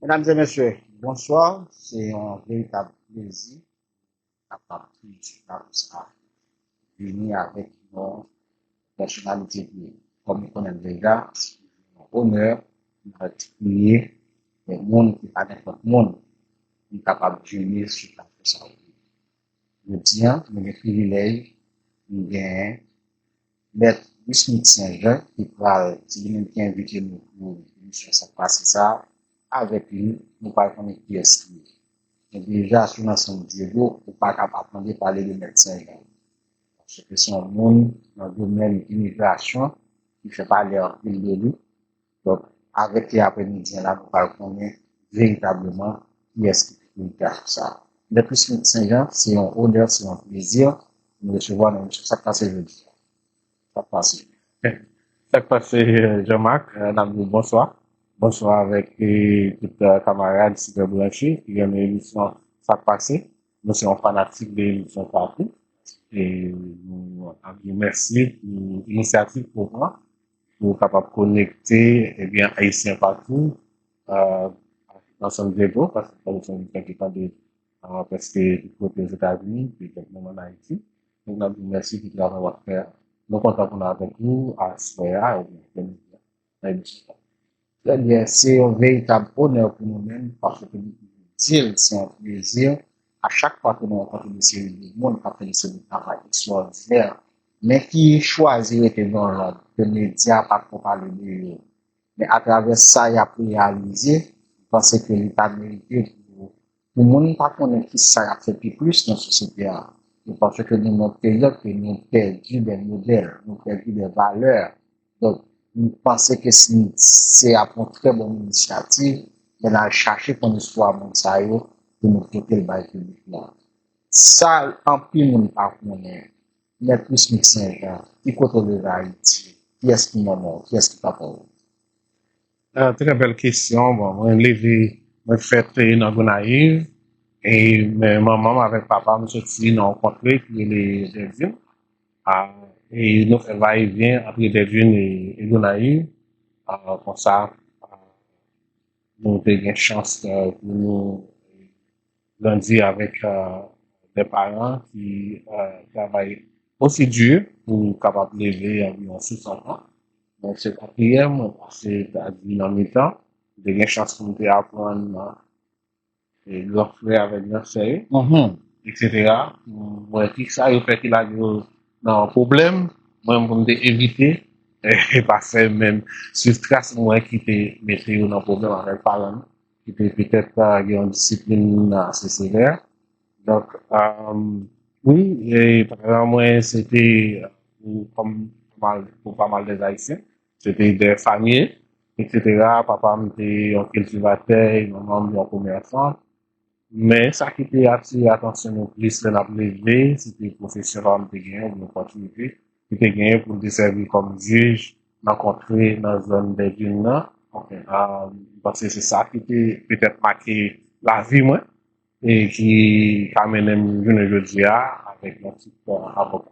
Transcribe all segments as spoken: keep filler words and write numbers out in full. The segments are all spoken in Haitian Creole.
Medam e mesye, bonswa. Se yon veritab plezi kapab toujou la konsa vini avèk yon pèsonalite ki, kòm nou konnen l deja, se yon onè pou nou priye de moun ki pa nenpòt moun ki kapab vini sou plato sa. Jodi a, nou gen privilèj, nou gen Mèt Wismith Saint Jean ki pral, se li menm ki envite nou pou emisyon Sa k Pase sa a. Avèk li, nou pral konnen kiyès li ye. Men deja, sou nan San Diego, ou pa ka pa tande pale de Mèt Saint Jean. Paske se yon moun nan domèn imigrasyon ki fè pale anpil de li. Donk, avèk li aprèmidi an la, nou pral konnen veritableman kiyès ki te pou li te achte sa. Mèt Wismith Saint Jean, se yon onè, se yon plezi nou resevwa nan emisyon Sa k Pase jodi a. Sa k pase? Sa k pase, Jean Marc? N ap di w bonswa. Bonswa avèk tout kamarad Sipè Branche ki gen nan emisyon Sa k Pase. Nou se yon fanatik de emisyon sa tou. E nou ap di w mèsi pou inisyativ ke w pran pou w kapab konekte, ebyen, Ayisyen patou nan San Diego, paske Ayisyen ki tande prèske tout kote Ozetazini, petèt menm ann Ayiti. Donk, n ap di w mèsi pou travay w ap fè a. Nou kontan pou nou avèk ou aswè a, ebyen, nan emisyon sa. Trè byen, se yon veritab onè pou nou menm, paske nou toujou di l, se yon plezi a chak fwa ke nou rankontre de seri de moun k ap fè de seri de travay ekstraòdinè, men ki chwazi rete nan lòn, ke medya pa twò pale de yo. Men atravè sa y ap reyalize, m panse ke li ta merite pou, pou moun pa konnen kisa y ap fè pi plis nan sosyete a. M panse ke nou nan yon peryòd ke nou pèdi de modèl, nou pèdi de valè. Donk, m panse ke si se ap yon trè bon inisyativ, men n al chache konn istwa moun sa yo pou nou pote l bay piblik la. Sa anpil moun pa konnen, Mèt Wismith Saint Jean, ki kote w leve Ayiti? Kiyès ki manman w? Kiyès ki papa w? Ah, trè bèl kesyon. Bon, mwen leve, mwen fèt nan Gonayiv, e men manman m avèk papa m soti nan yon kontre ki rele Dèdin. Ah, e nou fè vayevyen antre Dèdin e, e Gonayiv. Ah, konsa, ah, nou te gen chans, eh, pou nou grandi avèk, eh, de paran ki, eh, travay osi di pou kapab leve anviwon sis anfan. Donk, se pa priyè, mwen pase, sètadi nan mitan. M te gen chans pou m te aprann, eh, e gran frè avèk gran sè yo, etsetera. Mwen, kisa yo fè ki lage yo nan pwoblèm, mwen, pou m te evite, e pa fè menm swiv tras mwen ki te mete yo nan pwoblèm avèk paran nou, ki te petèt, ah, gen yon disiplin ase sevè. Donk, ah, wi, e paran mwen, se te, pou, kòm pa mal, pou pa mal de Ayisyen, se te de famye, etsetera. Papa m te yon kiltivatè, e manman m yon komèsan. Men sa ki te atire atansyon nou plis lè n ap leve, se te pwofesyon papa m te genyen, oubyen opòtinite li te genyen pou l te sèvi kòm jij nan kontre, nan zòn Dèdin nan. Ah, m panse se sa ki te petèt make lavi mwen, e ki ka mennen m jounen jodi a avèk yon tit, eh, avoka.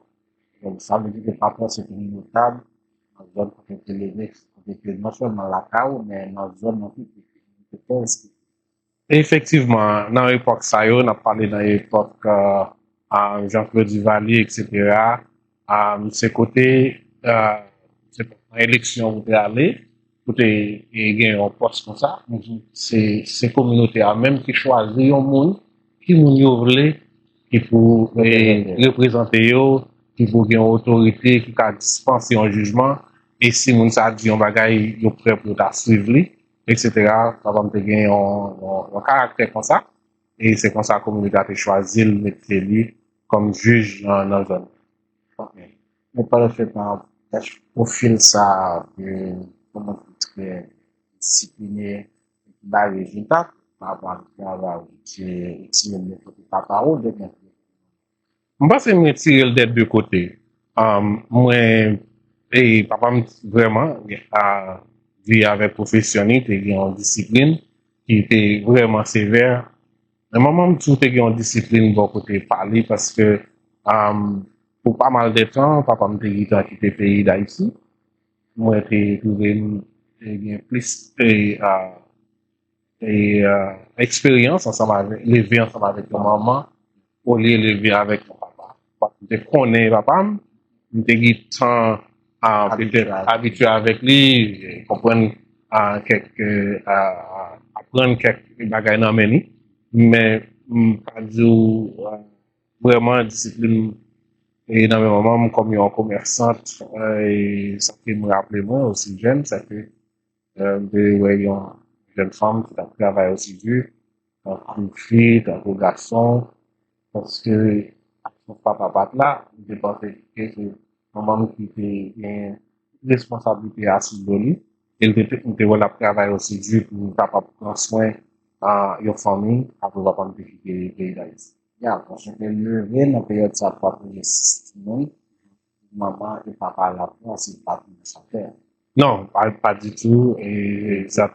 Donk, sa vle di ke papa se te yon notab nan zòn kote m te leve, kote ke non sèlman lakay ou, men nan zòn nan tou, te te respekte. Efektivman, nan epòk sa yo, n ap pale nan epòk, eh, ah, Jean-Claude Duvalier, etsetera, ah, se kote, eh, se nan eleksyon ou te ale, pou te, eh, gen yon pòs konsa. Se, se kominote a menm ki chwazi yon moun, ki moun yo vle, ki pou, eh, reprezante yo, ki pou gen yon otorite, ki ka dispanse yon jijman, e si moun sa a di yon bagay, yo prè pou yo ta swiv li, etsetera. Papa m te gen yon, yon, yon karaktè konsa, e se konsa kominote a te chwazi l, mete li kòm jij nan, nan zòn nan. Ok. Men pa le fèt nan pwofil sa a, de kòman pou trè disipline, ki bay rezilta, pa rapò ak travay ou te retire l de kote papa ou, de men. M panse m retire l de de kote. Um, mwen, e papa m vrèman, a, vi avèk pwofesyon li, te gen yon disiplin ki te vrèman sevè. Men manman m tou te gen yon disiplin bò kote pa li, paske, um, pou pa mal de tan, papa m te gentan kite peyi Dayiti. Mwen te twouve m te gen plis, e, a, e, uh, eksperyans ansanm avèk, leve ansanm avèk yon manman, olye leve avèk yon papa. M te konnen papa m, m te gen tan, uh, petèt abitye avèk li, konprann, uh, kèk, uh, aprann kèk bagay nan men li. Men m pa di w, uh, vrèman disiplin e nan men manman m kòm yon komèsant, e sa ke m raple mwen osi jèn, sa ke, e, m te wè yon jèn fanm ki t ap travay osi di, tankou fi, tankou gason, paske absans papa pa t la, m te panse ke se manman m ki te gen responsablite a sou do li, e l te, m te wè l ap travay osi di pou l kapab pran swen, a, yon fanmi, apre papa m te kite peyi Dayiti. Ya, paske leve nan peryòd sa pou ap leve sis timoun, manman e papa la pran se pa pou sa fè. Non, pa, pa ditou. E sa,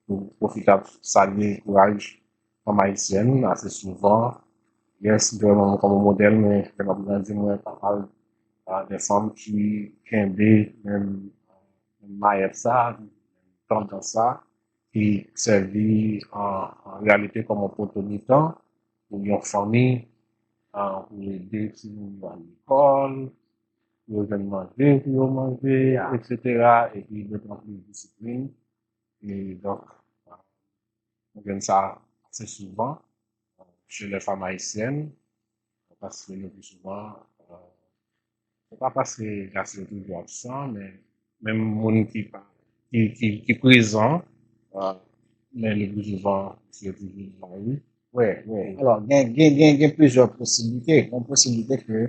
pou pwofite ap salye kouraj fanm ayisyèn ase souvan. Yes, m te wè manman kòm yon modèl, men lè m ap grandi, mwen pa mal, a, de fanm ki kenbe menm, menm mayèt sa, tandans sa, ki sèvi an, an reyalite kòm yon poto mitan pou yon fanmi, a, pou ede timoun yo al lekòl, pou yo jwenn manje pou yo manje, etsetera, epi de pran plis disiplin. E donk, nou jwenn sa ase souvan, chez les femmes haïtiennes, paske le pli souvan, e, se pa paske gason yo toujou absan, men menm moun ki pa, ki, ki, ki prezan, e, men le pli souvan, se toujou mari. Wi, wi. Alò, gen, gen, gen, gen plizyè posiblite. Gen posiblite ke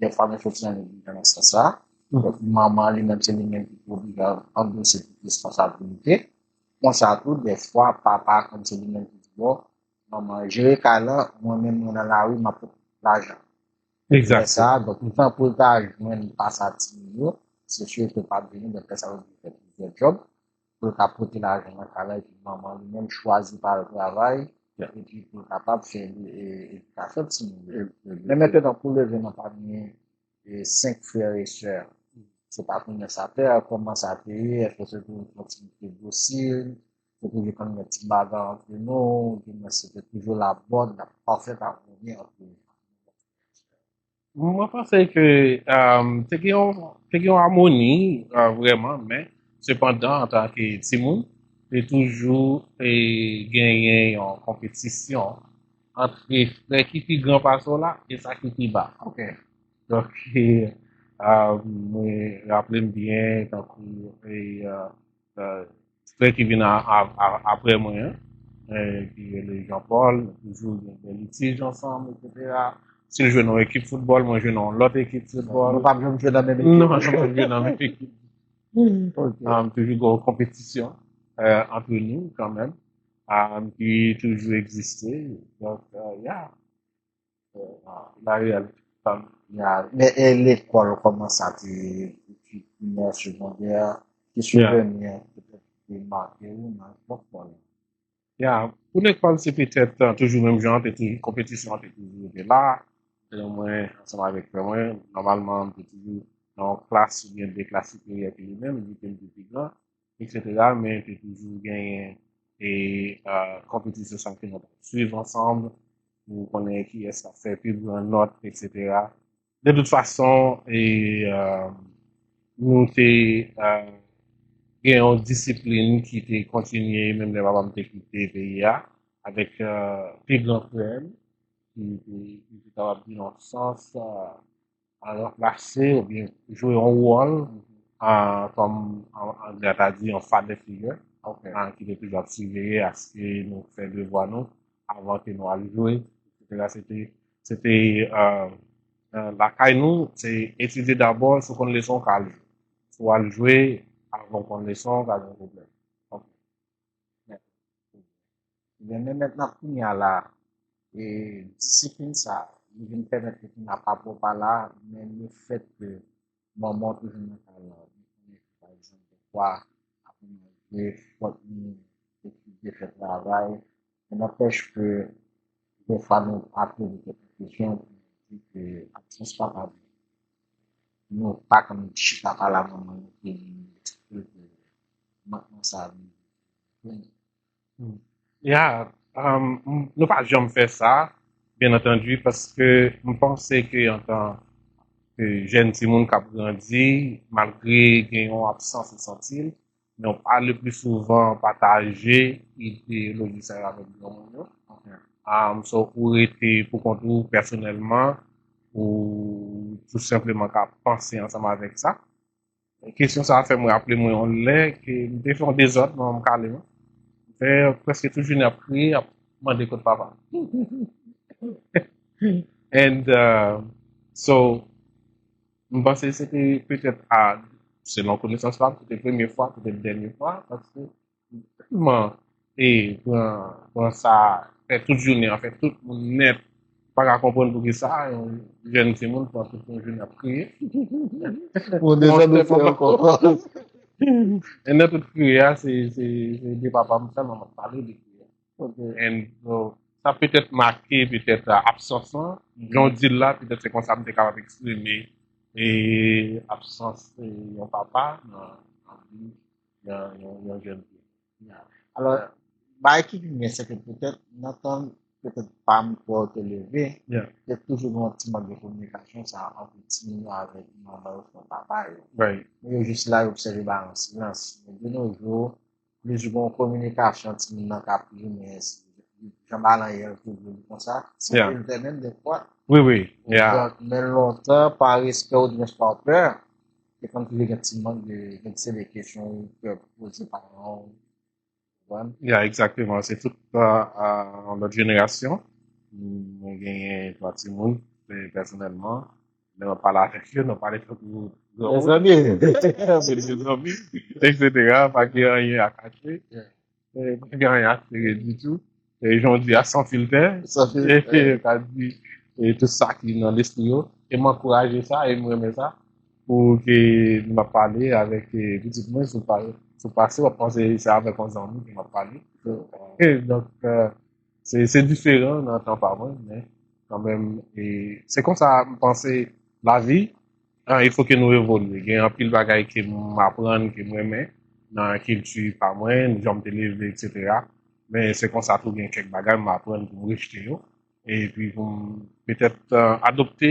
dèfwa men soti nan legliz nan sans sa. Donk, manman li menm, se li menm ki pou oblije andose tout responsabilite. Konsa tou, dèfwa, papa, kòm se li menm ki di, bon, manman, jere kay lan, mwen menm, mwen nan lari, m ap pote lajan. Lè sa, donk, tan pou l ta jwenn pa sa timoun yo, se si ke pa t vini, donk, lè sa, yo fè plizyè djòb pou l ka pote lajan nan kay la, epi manman li menm chwazi pa al travay, epi pou l kapab fè, e, edikasyon timoun yo. Men mentnan, pou leve nan pami, e, senk frè e sè, se pa konnen sa fè, kòman sa te ye, èske se toujou yon timoun ki dosil, se toujou konn gen ti baga antre nou, oubyen se te toujou labòd, lapafèt, amoni antre nou? Mwen panse ke, um, te gen yon, te gen yon amoni, uh, vrèman, men, sepandan, antanke timoun, te toujou, e, genyen yon konpetisyon ant frè ki pi gran pase w la e sa ki pi ba. Ok. Donk, e, uh, mwen raple m byen, tankou, e, uh, uh, frè ki vin a, a, a, apre mwen an, e, ki rele Jean Paul, nou toujou gen de litij ansanm, etsetera. Si l jwe nan yon ekip foutbòl, mwen jwe nan yon lòt ekip foutbòl. Nou p ap janm jwe nan menm ekip. Non, nou p ap jwe nan menm ekip. Ok. Um, toujou gen yon konpetisyon, e, antre nou, kanmenm, um, ki toujou egziste. Donk, e, yeah. La reyalite. Ya, men e lekòl, kòman sa te, etid primè, segondè, ki souvni petèt ki make w nan epòk lekòl? Ya, pou lekòl, se petèt, e, toujou menm jan, te toujou, konpetisyon an te toujou te la. E mwen, ansanm avèk frè mwen, nòmalman, m te toujou nan yon klas oubyen de klas siperyè ke li menm, li te pi gran, etsetera, men te toujou genyen e, e, konpetisyon sa ke nou t ap swiv ansanm pou konnen kiyès k ap fè pi gran nòt, etsetera. De tout fason, e, e, nou te, e, gen yon disiplin ki te kontinye, menm lè papa m te kite peyi a, avèk, e, pi gran frè m, ki te, ki te kapab di nan sans, e, ranplase oubyen jwe yon wòl, a, kòm an, anglè ta di, yon father figure, a, ki te toujou ap siveye aske nou fè devwa nou avan ke nou al jwe, etsetera. Se te, se te, a, a, lakay nou, se etidye dabò, si w konn leson w ka al jwe. Si w al jwe avan w konn leson, w ka gen pwoblèm. Ok. Ebyen, men mentnan kounye a la, e disiplin sa, li vin pèmèt ke kounye a papa w pa la, men lefèt ke manman w toujou nan kay la, li konnen ke, pa egzanp, dèfwa, apre manje, fòk li etidye, fè travay, men n'empêche que dèfwa nou ap poze tèt nou kesyon pou nou di ke absans papa nou, nou pa konn chita pale a manman nou pou nou eksplike mankman sa vin. Hmm. Ya, um, m- nou pa janm fè sa, byen antandi, paske m panse ke antan ke jèn timoun k ap grandi, malgre gen yon absans ou santi l, men w pa le pli souvan pataje ideyoloji sa yo avèk granmoun yo. Um, so, ou rete pou kont ou pèsonèlman, ou tou senpleman ka panse ansanm avèk sa. Kesyon sa a fè mwen raple mwen yon lè ke m te fè yon dezòd nan yon kale. M fè prèske tout jounen ap kriye, ap mande kot papa. And uh, so, m panse se te petèt a, selon konesans pa m, se te premye fwa, petèt dènye fwa, paske tèlman e pran pran sa, fè tout jounen an, fè tout moun nèt pa ka konprann poukisa yon jèn timoun pran tout yon jounen ap kriye. Bon, deja nou fè ankò. E nan tout kriye a, se se se de papa m sèlman m ap pale de kriye. And so, sa petèt make petèt absans lan, jan w di l la, petèt se konsa m te kapab eksprime e absans e yon papa nan nan vi yon yon jèn fi. Alò, bagay ki pi byen se ke petèt nan tan petèt pa m pou te leve, te toujou gen yon ti mank de kominikasyon sa ant timoun yo avèk manman yo oswa papa yo. Men yo jis la yo obsève bagay an silans. Men de nos jours, plis gen yon kominikasyon timoun nan ka plimen jan balan yè l toujou li konsa. Santi l fè menm defwa. Wi, wi. Yeah. Donk, men lontan, pa respè ou diyans pa pè, te konn toujou gen ti mank de gen ti de kesyon ou pè pou poze paran ou. Ya, egzakteman. Se tout yon lòt jenerasyon. Mwen genyen twa timoun pèsonèlman. Lè mwen pale avèk yo, nou pale tankou zanmi, se de zanmi, etsetera. Pa gen anyen a kache, pa gen anyen a sere ditou. E jan w di a, san filtè, yo ka di tout sa ki nan lespri yo. E m ankouraje sa, e m renmen sa. Pou ke nou ap pale avèk pitit mwen sou pase, w ap panse se avèk yon zanmi ke m ap pale. Donk, se se diferan nan tan pa mwen, men kanmenm, e se konsa m panse lavi, il faut que nou evolye. Gen anpil bagay ke m aprann, ke m renmen nan kilti pa mwen, jan m te leve, etsetera. Men se konsa tou gen kèk bagay m aprann pou m rejte yo. Epi pou m petèt adopte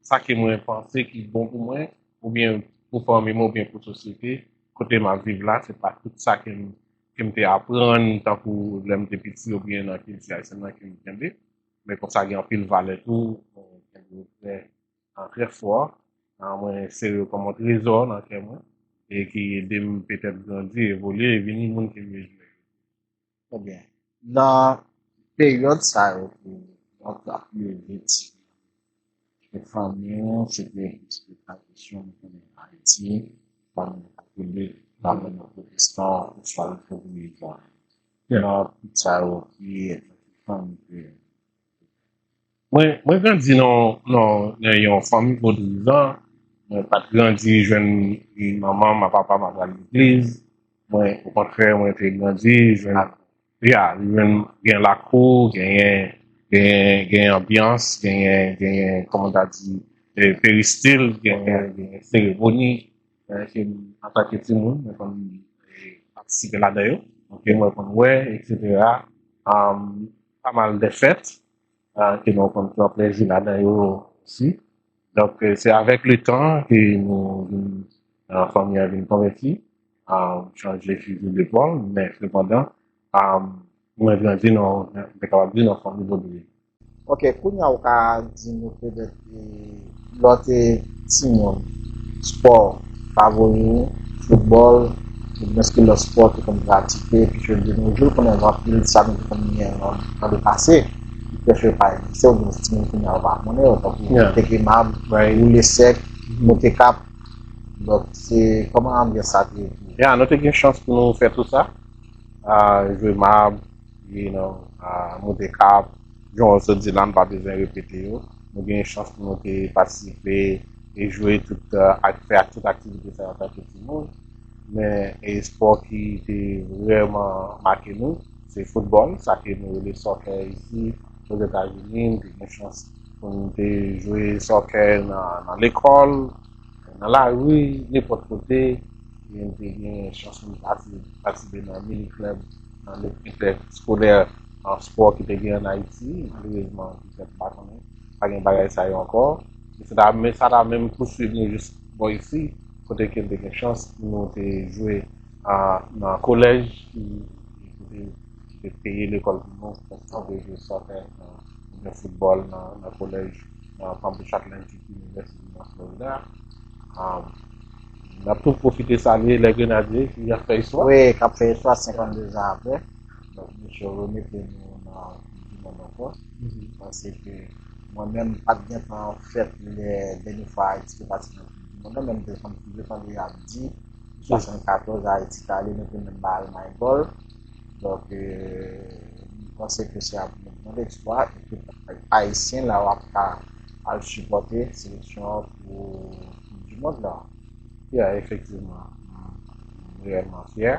sa ke mwen panse ki bon pou mwen, oubyen pou fanmi mwen, oubyen pou sosyete kote m ap viv la. Se pa tout sa ke m ke m te aprann tankou lè m te piti oubyen nan kilti ayisyèn nan ke m kenbe. Men konsa gen anpil valè tou, ke m retenn trè fò. Mwen sere yo kòm yon trezò nan kè mwen e ki ede m petèt grandi, evolye e vini moun ke m ye jodi. Trè byen. Nan peryòd sa yo ke w ap leve timoun, fanmi w se te plis de tradisyon nou konnen an Ayiti, fanmi katolik, fanmi pwotestan, oswa lòt relijon. Nan tout sa yo ki fanmi kreyòl. Mwen mwen grandi nan nan nan yon fanmi vodou ivan. Mwen pa t grandi jwenn manman m ak papa m ap al legliz. Mwen okontrè mwen te grandi jwenn ya jwenn gen lakou, genyen genyen genyen anbyans, genyen genyen kòman ta di peristil, genyen genyen seremoni. Ke m antanke timoun mwen konn patisipe ladan yo. Donk mwen konn wè, etsetera. Pa mal de fèt ke nou konn pran plezi ladan yo osi. Donk se avèk le tan ke nou vin fanmi an vin konvèti, chanje fizi de pòl, men sepandan mwen grandi nan, mwen kapab di nan fanmi vodou. Ok, kounye a ou ka di nou petèt lè w te timoun, spò favori ou, foutbòl, oubyen ki lòt spò ou te konn pratike, piske de nos jours konnen gen anpil sa nou te konn gen nan le pase ki prèske pa egziste, oubyen se timoun kounye a yo pa konnen yo, tankou teke mab, woule sèk, moute kap. Donk se kòman anbyans sa te ye pou ou? Ya, nou te gen chans pou nou fè tout sa. Jwe mab, you know, moute kap, jan w sot di la, m pa bezwen repete yo. Nou gen chans pou nou te patisipe e jwe tout, fè tout aktivite sa yo antanke timoun. Men e spò ki te vrèman make nou, se foutbòl, sa ke nou rele soccer isi, Ozetazini. M te gen chans pou m te jwe soccer nan nan lekòl, nan lari, nenpòt kote. E m te gen chans pou m patisipe nan mini club nan entèskolè an spò ki te gen ann Ayiti. Malerezman, petèt m pa konnen, pa gen bagay sa yo ankò. Men sa ta, men sa ta menm pouswiv nou jis bò isi, kote ke m te gen chans pou nou te jwe a, nan kolèj ki, ki te, ki te peye lekòl pou nou, kote nou te jwe sòkè, nan, oubyen foutbòl nan, nan kolèj, nan Palm Beach Atlantic University nan Florida. Um, n ap tou pwofite salye Les Grenadiers ki ap fè istwa. Wi, k ap fè istwa senkannde zan apre. Donk, mesye yo remete nou nan Koup di Mond ankò. Paske mwen menm, m pa t gentan fèt lè dènye fwa Ayiti te pati nan Koup di Mond lan, men m te konn toujou tande y ap di, swasannkatòz Ayiti t ale, nou te menm ba Almay gòl. Donk, euh, m panse ke se ap yon bon eksplwa, e tout Ayisyen la w ap ka al sipòte seleksyon an pou Koup di Mond lan. Yeah, efektivman, m reyèlman fyè,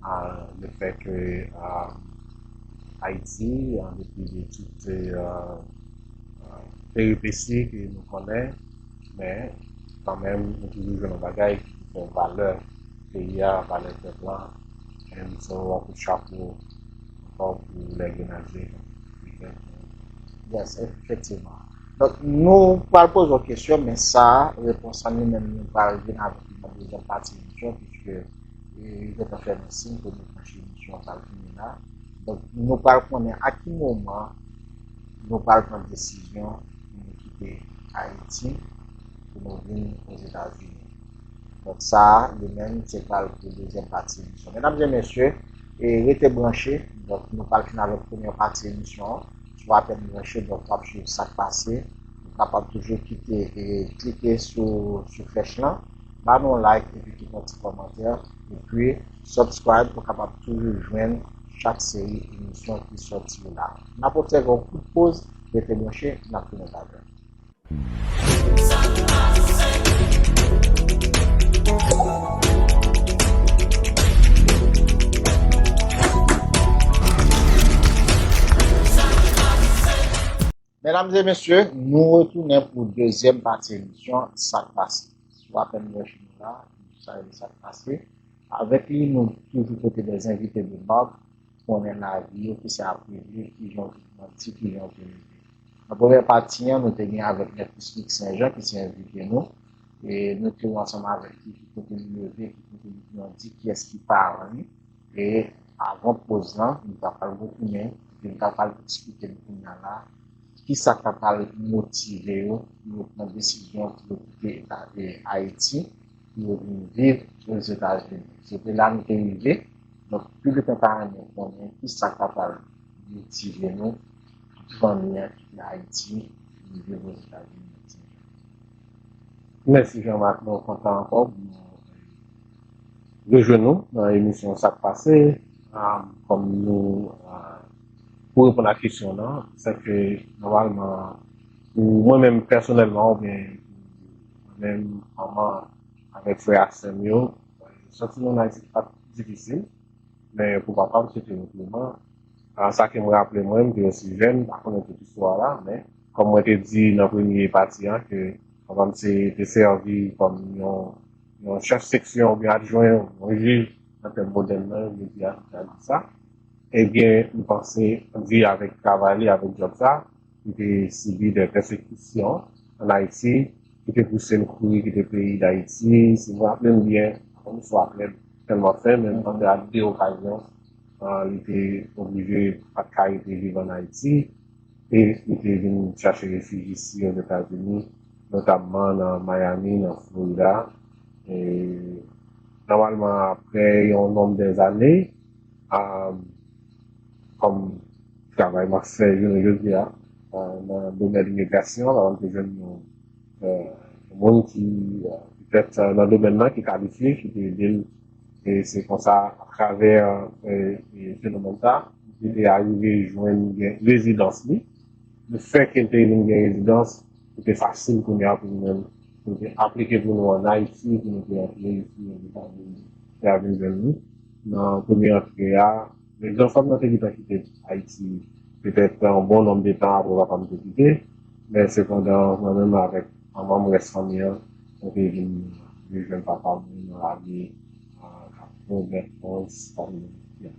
a, le fè ke, a, Ayiti, an depi de tout, e, e, peripesi ke nou konnen, men kanmenm, nou toujou jwenn yon bagay ki fè valè peyi a, valè pèp lan. And so, yon kout chapo ankò pou Les Grenadiers. Yes, efektivman. Donk, nou pral poze yon kesyon, men sa, repons lan li menm, nou pral vin avèk li nan dezyèm pati emisyon, piske, e, li gentan fè nou siy ke nou tranche emisyon an pral fini la. Donk, nou pral konnen a ki moman nou pral pran desizyon pou nou kite Ayiti, pou nou vin Ozetazini. Donk, sa a, li menm, se pral pou dezyèm pati emisyon. Medam e mesye, e rete branche. Donk, nou pral fin avèk premyè pati emisyon an. Si w apèn branche, donk, w ap swiv sa k pase. Ou kapab toujou kite e klike sou, sou flèch lan. Ba nou yon like epi kite yon ti kòmantè. Epi, subscribe pou w kapab toujou jwenn chak seri emisyon ki sòti yo la. N ap obsève yon kout poz, rete branche, n ap tounen talè. Medam e mesye, nou retounen pou dezyèm pati emisyon Sa k Pase. Si w apèn branche nou la, sa rele Sa k Pase. Avèk li, nou toujou pote de envite de marque, konnen lavi yo, kisa y ap regle, kijan yo te grandi, kijan yo te leve. Nan premyè pati an, nou te gen avèk Mèt Wismic Saint Jean, ki se envite nou. E nou te ansanm avèk li, ki kote li leve, ki kote li grandi, kiyès ki paran li. E avan poz lan, nou ta pral retounen, epi nou ta pral eksplike nou kounye a la, kisa k ta pral motive yo pou yo pran desizyon pou yo kite eta, e, Ayiti, pou yo vin viv Ozetazini. Se te la nou te rive. Donk, piblik lan ta renmen konnen kisa k ta pral motive nou, tout fanmi an kite Ayiti, vin viv Ozetazini. Mèsi Jean Marc, nou kontan ankò pou nou rejwenn nou nan emisyon Sa k Pase. Ah, kòm nou, ah, pou reponn a kesyon lan, se ke nòmalman, pou mwen menm pèsonèlman, oubyen pou mwen menm, manman avèk frè ak sè m yo, sòti nou ann Ayiti pa t difisil, men pou papa m, se te yon touman. Ah, sa ke m raple mwen, m te osi jèn, m pa konnen tout istwa la, men kòm mwen te di nan premye pati an, ke papa m se, te sèvi kòm yon, yon chèf seksyon oubyen adjwen yon jij nan tèm modèn nan, yo di a, yo di sa. Ebyen, m panse, di avèk travay li, avèk djòb sa, li te sibi de pèsekisyon ann Ayiti, ki te pouse l kouri kite peyi Dayiti. Si m raple m byen, yon istwa trè, tèlman fen, men m panse a de okazyon, ah, li te oblije pa t ka rete viv ann Ayiti, e li te vin chache refij isi Ozetazini, notamman nan Miami, nan Florida. E nòmalman, apre yon nonb de zane, ah, kòm travay m ap fè jounen jodi a, ah, nan domèn imigrasyon, papa m te jwenn yon, eh, yon moun ki, eh, petèt, eh, nan domèn nan, ki kalifye, ki te ede l. E se konsa, atravè, eh, eh, fenomèn sa, li te arive jwenn gen rezidans li. Le fè ke l te vin gen rezidans, li te fasil kounye a pou nou menm, pou nou te aplike pou nou ann Ayiti, pou nou te antre isi, Ozetazini, te al vin jwenn nou. Nan premye antre a, men granfrè m nan te gentan kite Ayiti, petèt yon bon nonb de tan apre papa m te kite, men sepandan, mwen menm avèk manman m, rès fanmi an, nou te vin rejwenn papa m nan lane, ah, katrevenonz, katrevenonz.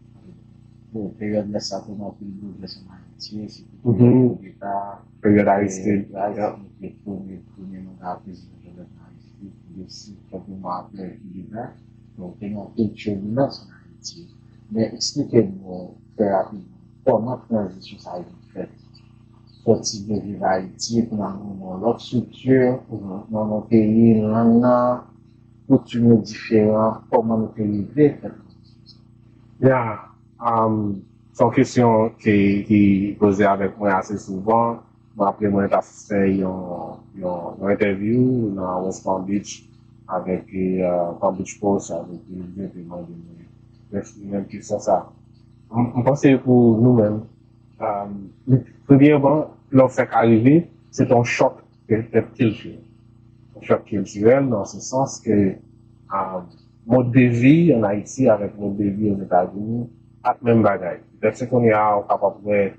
Bon, peryòd lè sa te gen anpil boulvès ann Ayiti, se te Mhm. peryòd koudeta. Peryòd Aristide. Aristide te premye, premye manda prezidan Jovenel Moïse, ki resi kèk mwa apre koudeta. Donk, te gen anpil tibilans ann Ayiti. Men eksplike nou, trè rapidman, kòman tranzisyon sa a te fèt? Sòti de Viv Ayiti, pou n al nan yon lòt estrikti, nan yon peyi, lang nan, koutim yo diferan, kòman nou te rive fè tranzisyon sa a? Ya, um, se yon kesyon ki, ki poze avèk mwen ase souvan. Mwen, apre mwen ta fè yon, yon, yon entèvyou nan West Palm Beach avèk uh, Palm Beach Post, avèk Olivier te mande mwen menm kesyon sa. M, m panse pou nou menm, um, premyèman, lè w fèk arive, se te yon chòk kiltirèl. Yon chòk kiltirèl nan se sans ke um, mòd de vi ann Ayiti avèk mòd de vi Ozetazini pa t menm bagay. Petèt se kounye a ou kapab wè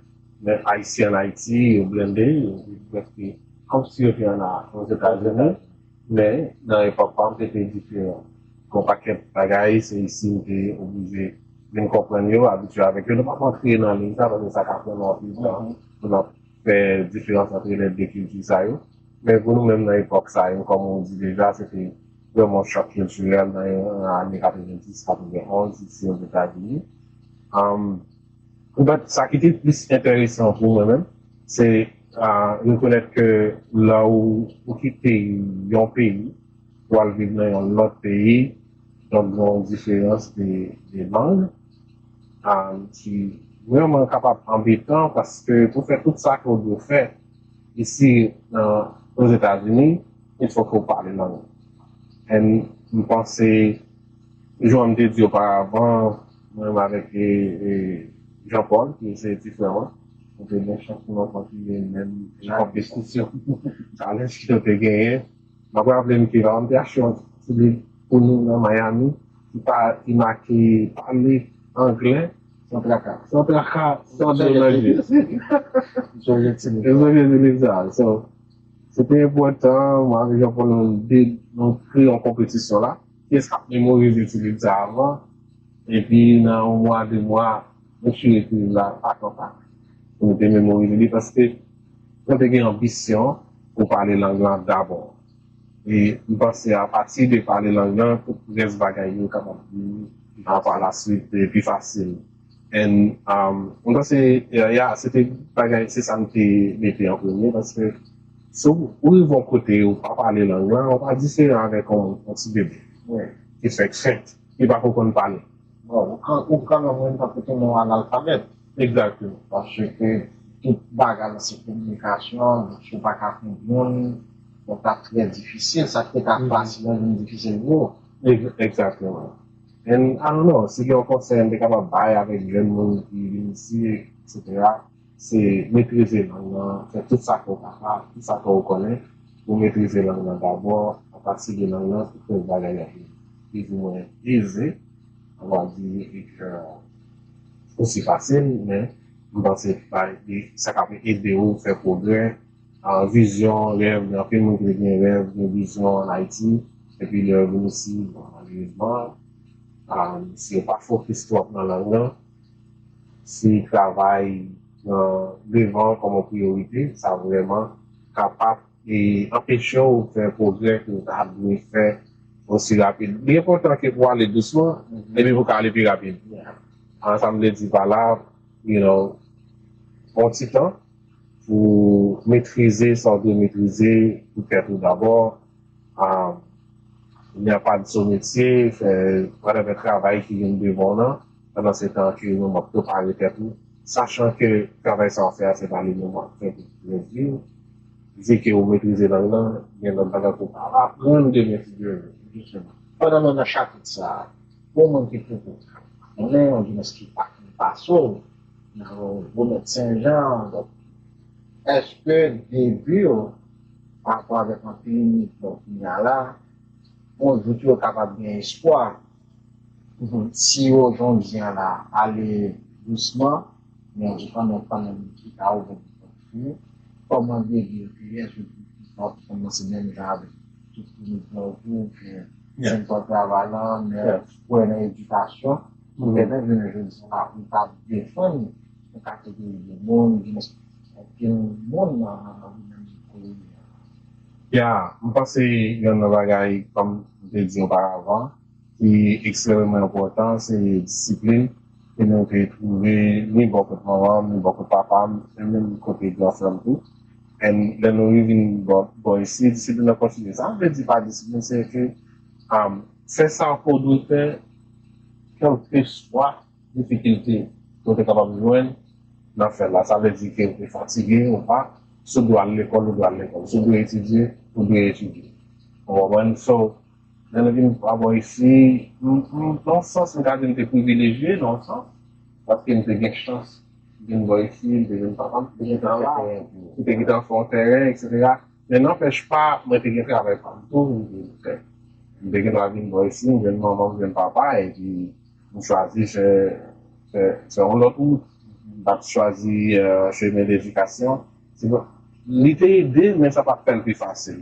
men Ayisyen ann Ayiti, yo blende, yo viv prèske kòmsi yo te ann Ozetazini, men nan epòk pa m, se te diferan. Gon pakèt bagay, se isi m te oblije vin konprann yo, abitye avèk yo. Nou p ap antre nan liy sa, paske sa ka pran nou anpil tan pou n ap fè diferans ant lè de kilti sa yo. Men pou nou menm nan epòk sa yo, kòm ou di deja, se te vrèman yon chòk kiltirèl nan ane katrevenndis, katrevenonz, isi Ozetazini. Um, But sa ki te plis enteresan pou mwen menm, se uh, rekonèt ke lè ou, ou kite yon peyi, pou al viv nan yon lòt peyi, donk gen yon diferans de, de lang, um, ki vrèman kapab anbetan, paske pou fè tout sa ke w dwe fè isi nan Ozetazini, il fò ke w pale lang. And m panse, jan m te di oparavan, mwen menm avèk e, e Jean Paul, ki se ti frè mwen, nou te gen chans pou nou kontinye menm konpetisyon, challenge ki nou te genyen. M ap raple m ke papa m te achte yon ti liv pou nou nan Miami ki pa ki make pale anglè san traka. San traka, san danje. Mwen sonje ti liv sa. So, se te enpòtan, mwen avèk Jean Paul nou de nou kreye yon konpetisyon la. Kiyès k ap memorize ti liv sa avan? Epi nan yon mwa, de mwa, nou chire ti liv la pa kontak. Pou nou te memorize li paske mwen te gen anbisyon pou pale lang lan dabò. E m panse apati de pale lang lan, tout rès bagay yo kapab vini pa la swit pi fasil. And um, m panse, yeah, yeah, se te bagay, se sa m te mete an premye, paske si w rive yon kote ou pa pale lang lan, ou pa diferan avèk yon, yon ti bebe ki fèk fèt, ki pa ko konn pale. Bon, ou kan ou kanmenm wè m tankou te yon analfabèt. Egzakteman. Paske tout bagay lan se kominikasyon, donk si w pa ka konprann, donk t ap trè difisil, sa ki te ka fasil lan vin difisil pou ou. Egzakteman. And I don't know, si gen yon konsèy m te kapab bay avèk jèn moun ki vin isi, etsetera, se metrize lang lan, fè tout sa ke w kapab, tout sa ke w konnen, pou metrize lang lan dabò, apati de lang lan, tout lòt bagay yo ap vin plizoumwen eze, on va dire, e ke osi fasil, men m panse sa k ap ede w fè pwogrè. Vizyon, rèv, gen anpil moun ki te gen rèv, gen vizyon ann Ayiti, epi lè yo vin isi, bon, malerezman, si yo pa fokis twòp nan lang lan, si travay nan devan kòm yon priyorite, sa vrèman kapab e anpeche w fè pwogrè ke w ta dwe fè osi rapid. Li enpòtan ke pou w ale dousman, epi pou w ka ale pi rapid. An, sa m vle di pa la, you know, pran ti tan pou metrize sa w dwe metrize pou tèt ou dabò. Um, il n'y a pas de sot métier, fè whatever travay ki vin devan w lan, pandan se tan ke ou menm w ap prepare tèt ou, sachan ke travay sa w ap fè a se pa li menm w ap fè pou w viv, vi ke ou metrize lang lan, gen lòt bagay pou w ka aprann demen figire w. Jisteman. Pandan nou nan chapit sa a, pou moun ki poko konnen, oudimwens ki pa konn pase w, nan Remèt Sen Jan, donk, èske debi w, parapò avèk anpil imigran kounye a la, yon jou tou yo kapab gen espwa? Si yo, jan w di a la, ale dousman, men yo kanmenm, kanmenm ki ka ouvè pòt pou yo, kòman debi w te ye, èske w te kòmanse menm jan avèk tout imigran yo tou, oubyen se nan travay lan, men wè nan edikasyon, Pou pèmèt jounen jodi a, pou n ka defann yon kategori de moun, gen anpil moun nan, nan domèn ekonomi a. Ya, m panse youn nan bagay, kòm m te di oparavan, ki ekstrèmeman enpòtan, se disiplin ke nou te twouve ni bò kot manman m, ni bò kot papa m, e menm kote gran frè m tou. And lè nou vin bò, bò isi, disiplin nan kontinye. Sa m vle di pa disiplin, se ke um, fè sa ke w dwe fè, kèlkeswa difikilte ke w te kapab jwenn nan fè l la. Sa vle di ke w te fatige ou pa, si w dwe al lekòl, ou dwe al lekòl. Si w dwe etidye, ou dwe etidye. Ou konprann? So, lè nou vin pa bò isi, m, m, nan yon sans, m ka di m te privilejye, nan yon sans, paske m te gen chans vin bò isi, m te jwenn papa m, m te gen travay, m te gentan fè yon tèren, etsetera. Men nanpèch pa, mwen te gen travay pa m tou, m te fè. M te gen dwa vin bò isi, m jwenn manman, m jwenn papa, epi m chwazi fè, fè, fè yon lòt wout. M pa t chwazi, euh, chemen ledikasyon. Se bon, li te ede, men sa pa t fè l pi fasil.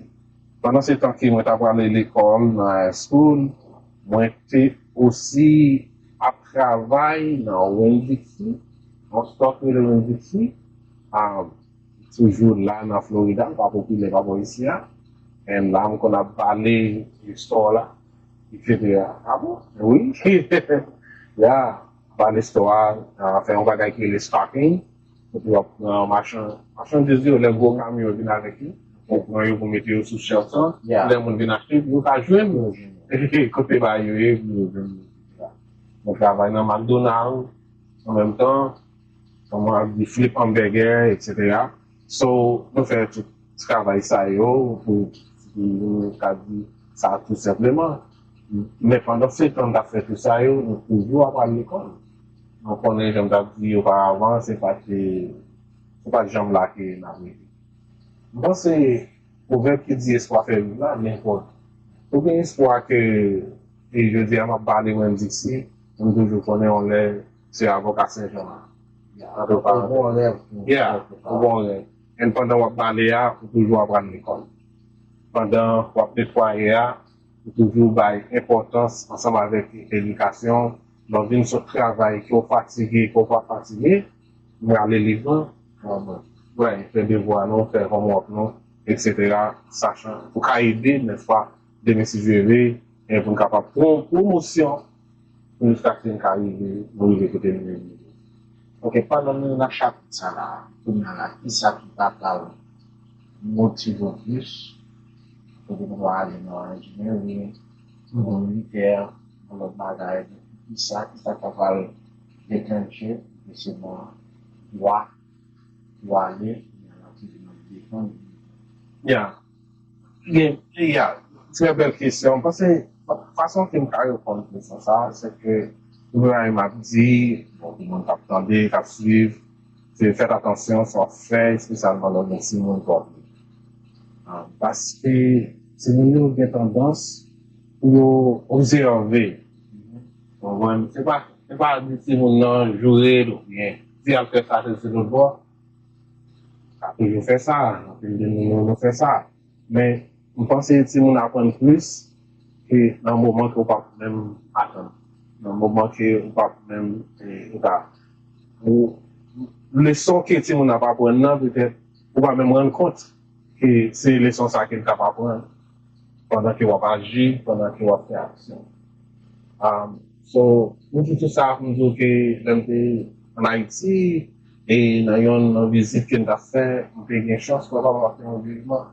Pandan se tan ke mwen t ap prale lekòl nan high school, mwen te osi ap travay nan Winn-Dixie, yon store ki rele Winn-Dixie, a, toujou la nan Florida, pa popilè pa bò isi a. And la, m konn ap bale store la, etsetera. A bon? Wi. Ya, bale store a, a, fè yon bagay ki rele stocking. Kote w ap pran machan, machandiz yo, lè gwo kamyon yo vin avèk yo, ou pran yo pou mete yo sou shelf lan. Lè moun vin achte, pou yo ka jwenn kote bagay yo ye, pou yo jwenn. Mwen travay nan McDonald, an menm tan, kòman ap di, flip hamburger, etsetera. So, nou fè tout travay sa yo pou, pou nou ka di sa tou senpleman. Men pandan se tan n t ap fè tout sa yo, nou toujou ap al lekòl. Nou konnen, jan m t ap di oparavan, se pa te, se pa t janm la ke n ap rete. M panse pwovèb ki di espwa fè viv la, li enpòtan. Ou gen espwa ke, e jodi a m ap pale Winn-Dixie, m toujou konnen yon lè se avoka Senjan an. An tou ka, ou gen yon rèv tou. Yeah, ou gen yon rèv. And pandan w ap bale a, ou toujou ap al lekòl. Pandan w ap netwaye a, ou toujou bay enpòtans ansanm avèk edikasyon. Lè w vin sot travay, ke w fatige, ke w pa fatige, ou rale liv lan, wè, fè devwa nou, fè homework nou, etsetera. Sachan, pou ka ede, nèspa, demen si Dye vle, e pou n kapab pran pwomosyon, pou jiskaske n ka rive, nou rive kote nou vle rive. Ok, pandan nou nan chapit sa la, kounye a la, kisa ki ta pral motive w plis, kote nou va ale nan engineering, nan militè, nan lòt bagay, kisa, kisa ki ta pral deklanche, se nan wa, wa ale, nan aktivite nan defann. Ya. Gen, ya, trè bèl kesyon. M panse, fason ke m ka reponn kesyon sa, se ke, premye bagay m ap di, bon, pou moun k ap tande, k ap swiv, se fèt atansyon sa w ap fè, espesyalman lè w gen timoun kòm li. Ah, paske timoun yo gen tandans pou yo obsève. Ou konprann? Se pa, se pa di timoun nan joure l oubyen di al fè sa, se lòt bò. Sa toujou fè sa, anpil de moun yo fè sa. Men, m panse timoun aprann plis ke nan moman ke w p ap menm atann. Nan moman ke w p ap menm, e, ou ka, ou, leson ke timoun ap aprann nan, petèt, ou pa menm rann kont ke se leson sa ke l t ap aprann pandan ke w ap aji, pandan ke w ap fè aksyon. Um, so, m di tou sa pou m di w ke lè m te ann Ayiti, e nan yonn nan vizit ke m t ap fè, m te gen chans wè papa m ap fè yon jijman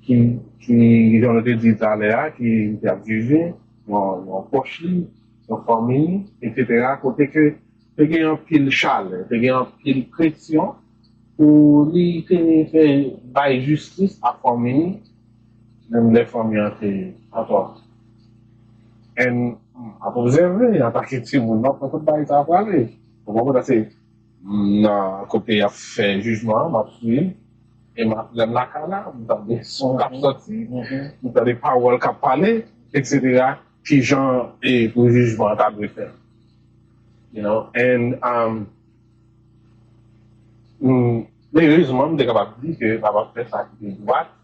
ki, ki, jan nou te di talè a, ki te ap jije, yon, yon pwòch li, yon fanmi li, etsetera, kote ke te gen anpil chalè, te gen anpil presyon pou li te fè bay jistis a fanmi li, menm lè fanmi an te antò. And m ap obsève, antanke timoun, m ap wè kot bagay sa ap prale. Ou konprann? Se nan kote y ap fè jijman an, m ap swiv. E m ap, lè m lakay la, m tande son k ap sòti, m tande pawòl k ap pale, etsetera. Ki jan e pou jijman an ta dwe fèt. You know, and, um, mm, men erezman, m te kapab di ke papa m fè sa ki te dwat,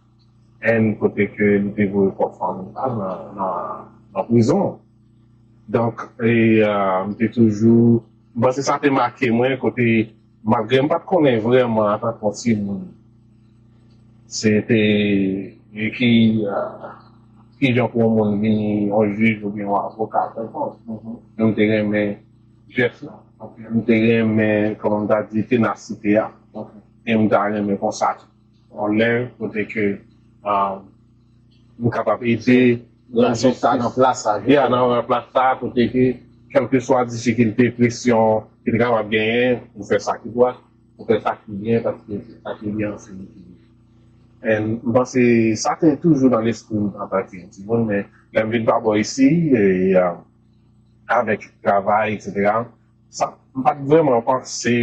and kote ke li te voye pwòp fanmi l nan, nan, nan prizon. Donk, e, uh, m te toujou, m panse sa te make mwen, kote, malgre m pa t konnen vrèman antanke yon timoun, se te, e ki, uh, ki jan pou yon moun vini yon jij oubyen yon avoka kèlkonk. Men m te renmen jès la. M te renmen, kòman m ta di, tenasite a. E m ta renmen konsa tou. Yon lè kote ke, um, nou kapab ede nan rezilta nan plas sa. Ya, nan plas sa, kote ke, kèlkeswa difikilte, presyon ke li kapab genyen, ou fè sa ki dwat, ou fè sa ki byen, paske se sa ki byen an se li ki byen. And m panse sa te toujou nan lespri m antanke yon timoun, men lè m vin pa bò isi, e, um, avèk travay, etsetera, sa, m pa t vrèman panse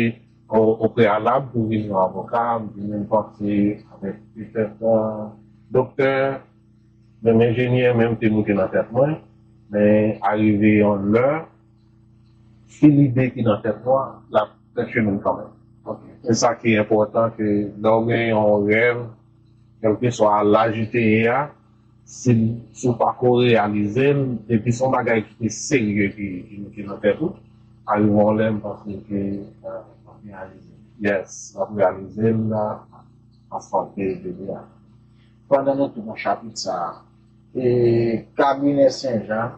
o, o preyalab pou vin yon avoka, m te menm panse avèk petèt, euh, doktè, menm enjenyè, menm te moute nan tèt mwen, men arive yon lè, si lide ki nan tèt mwen, l ap fè chemen kanmenm. Se sa ki enpòtan, ke lè w gen yon rèv, kèlkeswa laj ou te ye a, si, si w pa ko reyalize l, depi se yon bagay ki te serye ki, ki, ki nan tèt ou, arive yon lè, m panse ke, euh, w ap reyalize l. Yes, w ap reyalize l, la, ansanm te vini a. Pandan nou tou nan chapit sa a, e kabinè Senjan,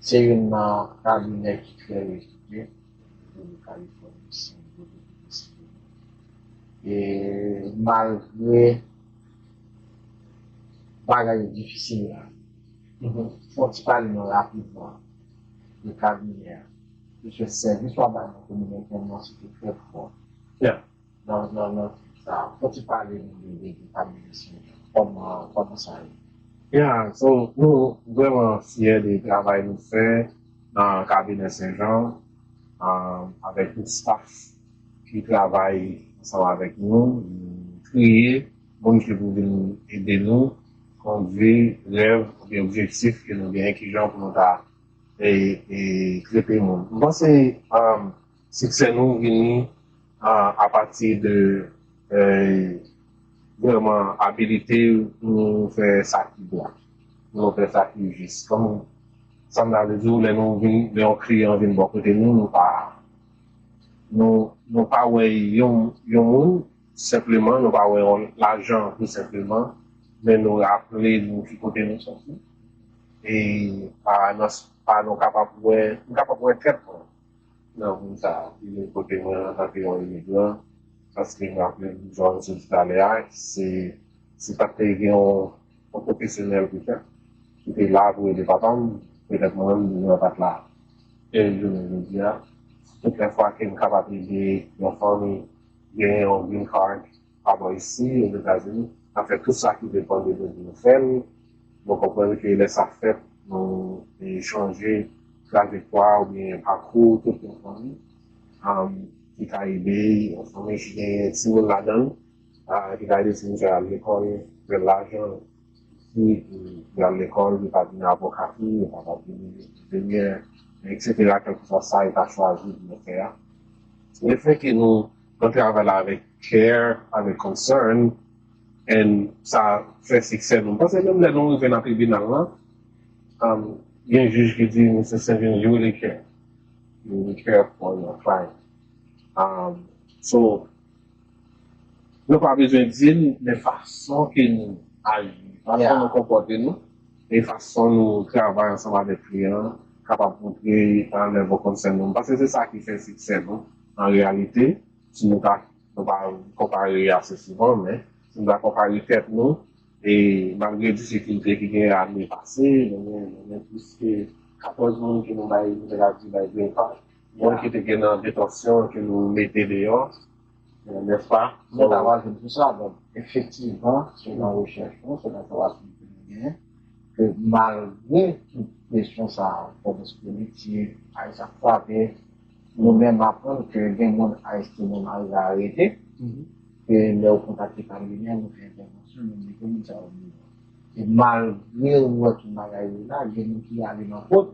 se youn nan kabinè ki trè repite nan Kalifòni, San Diego, Pesific. E malgre bagay yo difisil la, fò ti pale nou rapidman de kabinè a. Paske sèvis w ap bay nan kominote nou an, se te trè fò. Yeah. Nan, nan, nan sa, fò ti pale nou de, de, de kabinè Senjan. Kòman, kòman sa ye? Yeah, so, nou vrèman fyè de travay nou fè nan kabinè Senjan, um, avèk tout staff ki travay ansanm avèk nou, nou kreye moun ki pou vin ede nou kondui rèv oubyen objektif ke nou genyen, kijan pou nou ta e, e trete moun. M panse, um, siksè nou vini, uh, apati de, eh, vrèman abilite nou fè sa ki dwat, nou fè sa ki jis. Kòm sa m ta vle di w, lè nou vin, lè yon kliyan vin bò kote nou, nou pa, nou, nou pa wè yon, yon moun senpleman, nou pa wè yon lajan tou senpleman, men nou raple nou ki kote nou soti. E pa nan, pa nou kapab wè, nou kapab wè tèt nou nan moun sa a ki vin kote mwen antanke yon imigran, paske m raple m, jan m sot di talè a, se, si pa t te gen yon, yon pwofesyonèl ki fèt, ki te la pou ede papa m, petèt mwen menm, mwen pa t la. E jounen jodi a, tout lè fwa ke m kapab ede yon fanmi genyen yon green card, pa bò isi, Ozetazini, n ap fè tout sa ki depann de nou pou nou fè l. Nou konprann ke lè sa fèt, nou echanje trajektwa oubyen pakou tout yon fanmi, um, ki ka ede yon fanmi ki genyen timoun ladan l, ah, ki ka ede timoun sa yo al lekòl, fè lajan, si, um, li al lekòl, li pa vin avoka tou, li pa vin enjenyè, etsetera, kèlkeswa sa yo ta chwazi pou yo fè a. Lefètke nou nan travay la avèk care, avèk concern, and sa fè siksè nou. M panse menm lè nou rive nan tribinal lan, um, gen jij ki di, Mister Saint-Jean, you really care. You really care for your client. Um, so, nou pa bezwen di l, men fason ke nou aji, fason nou konpòte nou, e fason nou travay ansanm avèk kliyan an, kapab montre, uh, level concern nou. M panse se sa ki fè siksè nou, an reyalite. Si nou ta, nou pa konpare ase souvan, men si nou ta konpare tèt nou, e malgre difikilte ki gen ane pase, nou gen, nou gen plis ke katòz moun ke nou bay, nou te ka di bay green card, moun ki te gen nan detansyon ke nou mete deyò, nèspa? Nou ta pral jwenn pou sa, donk, efektivman, selon rechèch nou, selon enfòmasyon ke nou genyen, ke malgre tout presyon sa a, fòs politik, ICE ap frape, nou menm aprann ke gen moun ICE te menm arive arete, ke lè yo kontakte kabinè, nou fè entèvansyon, nou mete moun sa yo deyò. E malgre ou wè tout bagay yo la, gen moun ki ale nan kot,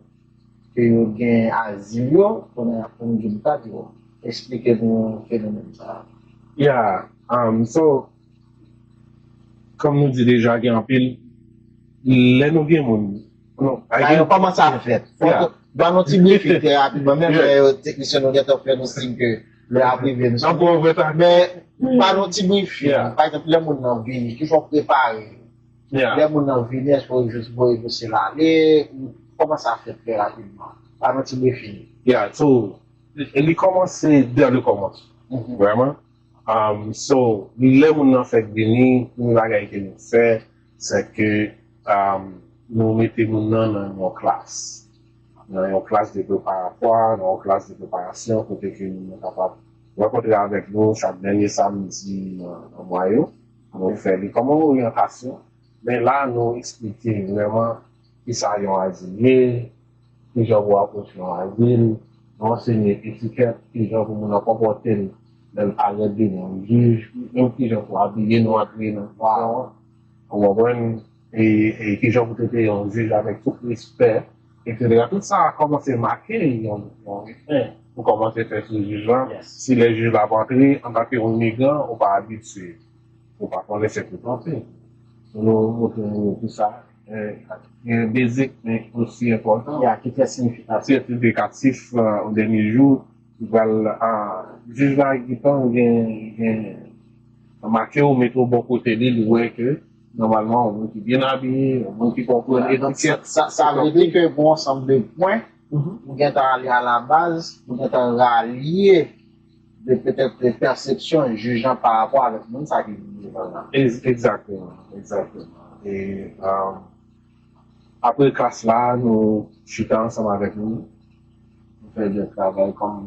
ke yo gen azil yo, kounye a pou nou di m ta di w, eksplike nou fenomèn sa a. Yeah, um, so, kòm nou di deja, gen anpil, lè nou gen moun, Non, sa yo, kòman sa fèt? Ban nou ti briefing trè rapidman, menm lè yo teknisyen nou gentan fè nou siy ke lè ap rive nou. Men ban nou ti briefing, pa egzanp, lè moun nan vini, kijan w prepare? Lè moun nan vini, èske w jis voye dosye l ale? Kòman sa fèt trè rapidman? Ban nou ti briefing. Yeah, so, li kòmanse dès le commencement. Vrèman. Um, so, lè moun nan fèk vini, premye bagay ke nou fè, se ke um, nou mete moun nan nan yon klas. Nan yon klas de preparatwa, nan yon klas de preparasyon, kote ke moun nan kapab rankontre avèk nou chak dènye samdi nan, nan mwa yo. Nou fè li kòm yon oryantasyon. Men la, nou eksplike vrèman kisa yon azil ye, kijan pou apwoche yon azil, nou ansenye etikèt, kijan pou moun nan konpòte l lè l parèt devan yon jij, menm kijan pou abiye nou antre nan prizon an, ou konprann, e, e kijan pou trete yon jij avèk tout respè, etsetera. Tout sa kòmanse make yon, yon, yon refren pou kòmanse fè sou jij lan. Si lè jij la ap antre, antanke yon imigran, ou pa abitye, ou pa konnen se pou tante. Nou montre nou tout sa. Gen basic, men osi enpòtan. Ya, ki trè siyifikatif. Trè siyifikatif, o dènye jou, li pral, jij la gentan gen, gen make w, mete w bò kote li, li wè ke nòmalman, yon moun ki byen abiye, yon moun ki konprann etiket. Sa, sa vle di ke gon ansanm de pwen, ou gentan ale a la baz, ou gentan ralye de petèt de pèsepsyon jij lan pa rapò avèk moun sa ki vin devan l la. Egzakteman, egzakteman. E, apre klas la, nou chita ansanm avèk nou. Nou fè de travay kòm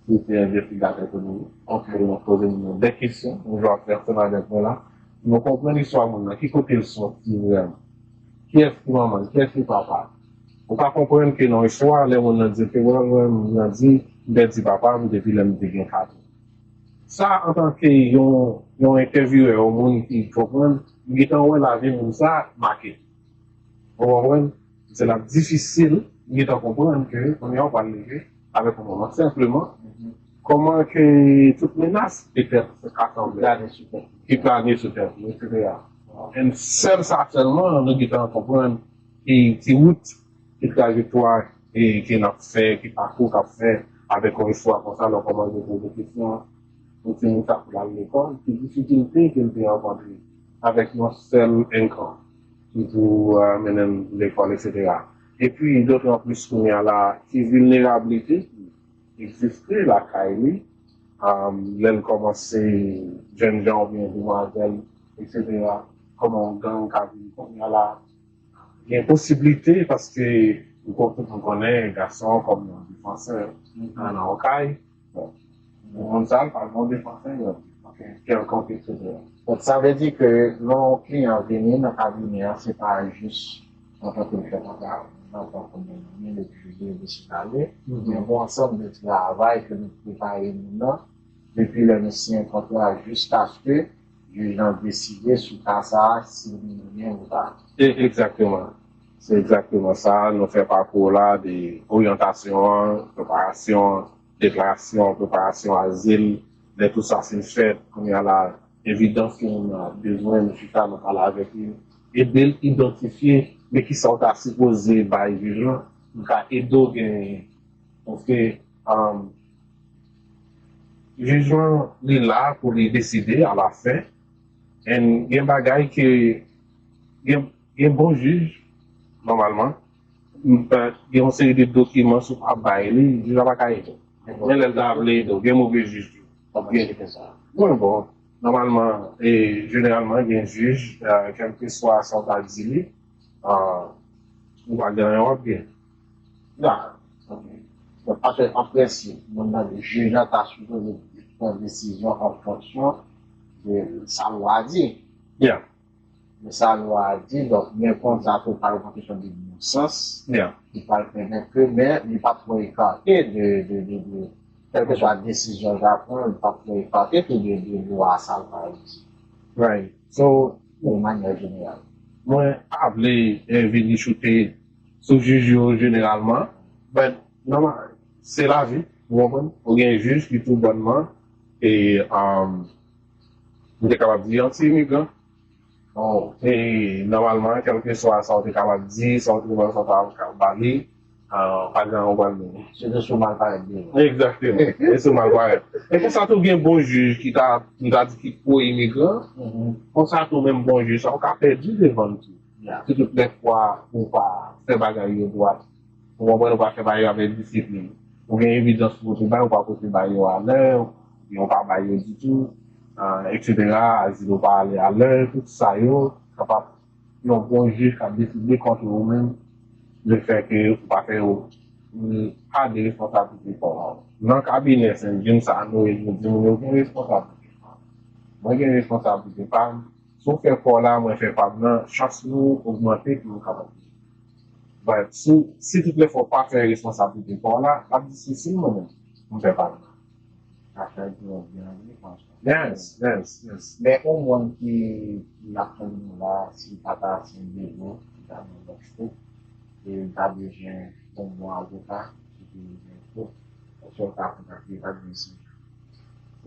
si se envestigatè ke nou ye. Donk, nou poze moun nan de kesyon, nou jwe ak pèsòn avèk mwen la. Nou konprann istwa moun nan, ki kote l soti vrèman. Kiyès ki manman l, kiyès ki papa l. Ou ka konprann ke nan istwa, lè moun nan di ke, "Wè, wè, moun nan di, m pèdi papa m depi lè m te gen kat an." Sa, antanke yon, yon entèvyouwè, yon moun ki konprann, m gentan wè lavi moun sa make. Ou konprann? Se l ap difisil, m gentan konprann ke kounye a w pral leve avèk yon manman. Senpleman, kòman ke tout menas petèt ka sanble ki plane sou tèt ou, etsetera. And sèl sa sèlman, nou gentan konprann ki, ki wout, ki trajektwa, e, ke n ap fè, ki pakou k ap fè avèk yon istwa konsa, lè w kòmanse poze kesyon, yon timoun sa pou l al lekòl, ki difikilte ke l te rankontre avèk yon sèl enkan ki pou, e, mennen l lekòl, etsetera. Epi, dotranplis kounye a la, ki vilnerablite ki egziste lakay li, um, lè l kòmanse jènjan oubyen demwazèl, etsetera. Kòman yon gang ka vin kounye a la, gen posiblite, paske nou kon-, tout moun konnen gason kòm yon defansè nan, nan yon kay. Bon, yon moun sa, l pa yon defansè, yon kèlkonk, etsetera. Donk, sa vle di ke lè yon kliyan vini nan kabinè an, se pa jis antanke l fè kontra, antanke l vini, epi li deside ale, men yon ansanm de travay ke nou prepare moun nan, depi lè nou siyen kontra jiskaske jij lan deside sou ka sa a, si li renmen ou pa. E, egzakteman. Se egzakteman sa, nou fè pakou la de oryantasyon an, preparasyon an, deklarasyon, preparasyon azil, lè tout sa fin fèt, kounye a la, evidans ke moun nan ap bezwen, nou chita, nou pale avèk li, ede l idantifye, men kisa w ta sipoze bay jij lan, nou ka ede w genyen. Paske, um, jij lan, li la pou li deside alafen. And gen bagay ke, gen, gen bon jij, nòmalman, m pa, gen yon seri de dokiman si w pa bay li, jij la pa ka ede w. Men lè l ta vle ede w, gen move jij tou. Kòman eksplike sa? Bon, bon, nòmalman, e, jeneralman, gen jij, e, kèlkeswa sa w ta di li, e, ou pa gen anyen w ap gen. Dakò. Ok. Donk, paske an prensip, moun nan, jij la ta sipoze pran desizyon an fonksyon de sa lwa di. Yeah. De sa lwa di, donk, men konsa tou pa yon kesyon de bon sans, yeah, ki pral pèmèt ke, men li pa twò ekate de, de, de, de, kèlkeswa desizyon l ta pran, li pa twò ekate tou de, de lwa sa lwa di. Right. So, de manyè jeneral. Mwen pa vle, eh, vini choute sou jij yo jeneralman, but, nòmal, se lavi, ou konprann? Ou gen jij ki tou bònman, e, um, m te kapab di anti-imigran, Bon, e nòmalman, kèlkeswa sa w te kapab di, sa w te wè, sa w ta kapab bali, ah, pa gen anyen w pral mennen. Se te sou mal parèt devan. Egzakteman. E sou mal parèt. E konsa tou gen bon jij ki ta, nou ta di ki pwo imigran. Konsa tou menm bon jij sa, ou ka pèdi devan l tou. Si tout lè fwa ou pa fè bagay yo dwat, ou konprann, ou pa fè bagay yo avèk disiplin. Ou gen evidans pou pote bay, ou pa pote bay yo alè, oubyen ou pa bay yo ditou, ah, etsetera, azil ou pa ale alè, tout sa yo kapab yon bon jij k ap deside kont ou menm, lefètke ou pa fè yo, mm, pa de responsablite pa w. Nan kabinè Sen James sa, nou, nou di moun yo gen responsablite pa w. Mwen gen responsablite pa m. Si w fè pa w la, mwen fè pa m nan, chans nou ogmante pou nou kapab. But si, si tout lè fwa w pa fè responsablite pa w la, l ap difisil mwen menm pou m fè pa m nan. Sa fè l tou byen wi, franchman. Yes, yes, yes. Men yon moun ki n ap tann nou la, si l pa ta se yon devo, li ta nan lòt fo, e li ta bezwen yon bon avoka ki te gen fo, èske w ta kontakte l, ta gen si.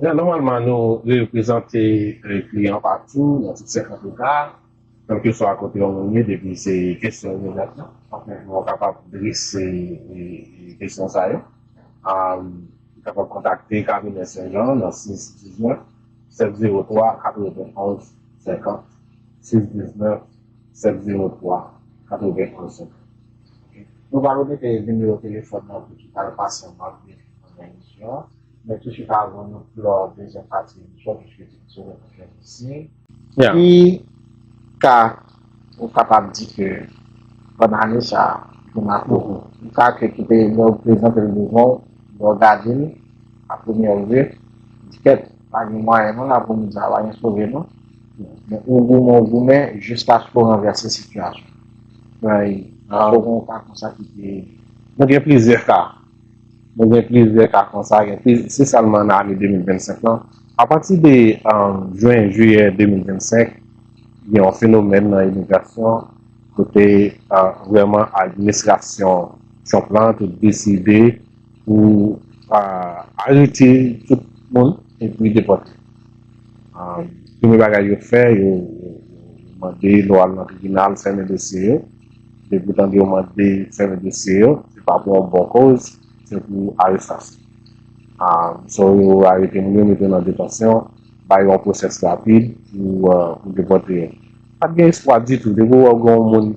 Ya, nòmalman, nou reprezante, eh, kliyan patou, nan tout senkant eta, kèlkeswa kote yon moun ye, depi se kesyon imedyat la. Anfen, nou kapab drese, eh, eh, kesyon sa yo. Ah, ou kapab kontakte kabinè Sen Jan nan sis diznèf, sèt zewo twa, katrevenonz senkant, sis diznèf, sèt zewo twa, katrevenonz senkant. Nou va remete nimewo telefòn nan pou ki ta pase anba nan emisyon an. Men touswit avan nou klò dezyèm pati emisyon, piske se yon konfèransi. Yeah. Ki ka ou kapab di ke bòn ane sa a, pou Marco, ou ka ke kite lè ou prezante l devan w, lè w gade l, a premyè vye, di kèt, pa gen mwayen non la pou nou di a, pa gen sove non. Men ou goumen, ou goumen, jiskaske w ranvèse sitiyasyon. Right. Ah. Ou ka konsa ki te. Nou gen plizyè ka. Nou gen plizyè ka konsa, gen pliz-, se sèlman nan ane de mil vennsenk lan. Apati de, um, jen, jiyè de mil vennsenk, gen yon fenomèn nan imigrasyon kote, uh, vrèman administrasyon Trump lan te deside pou, uh, arete tout moun epi depòte. Um, premye bagay yo fè, yo, yo, yo mande lè w al nan tribinal, fèmen dosye yo. Depi w tande yo mande fèmen dosye yo, se pa pou yon bon koz, se pou arestasyon. Ah, so yo arete moun yo, mete yo nan detansyon, ba yo yon pwosès rapid pou, ah, pou depòte yo. Pa t gen espwa ditou. Depi w wè w gen yon moun,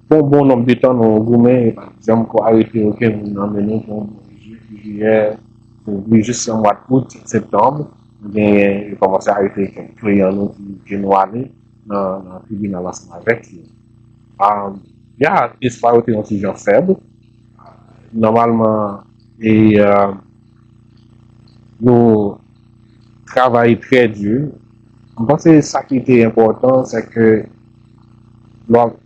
pou yon bon nonb de tan, nou goumen, e pa t janm ko arete okenn moun nan men nou pou yon bon jiyè, jiyè, jis nan mwa d out, septanm, nou genyen, yo kòmanse arete kèk kliyan nou ki, ke nou ale nan, nan tribinal ansanm avèk yo. Ah, ya, espwa yo te yon ti jan fèb. Nòmalman, e, ah, nou travay trè di. Mwen panse sa ki te enpòtan, se ke lè w ap,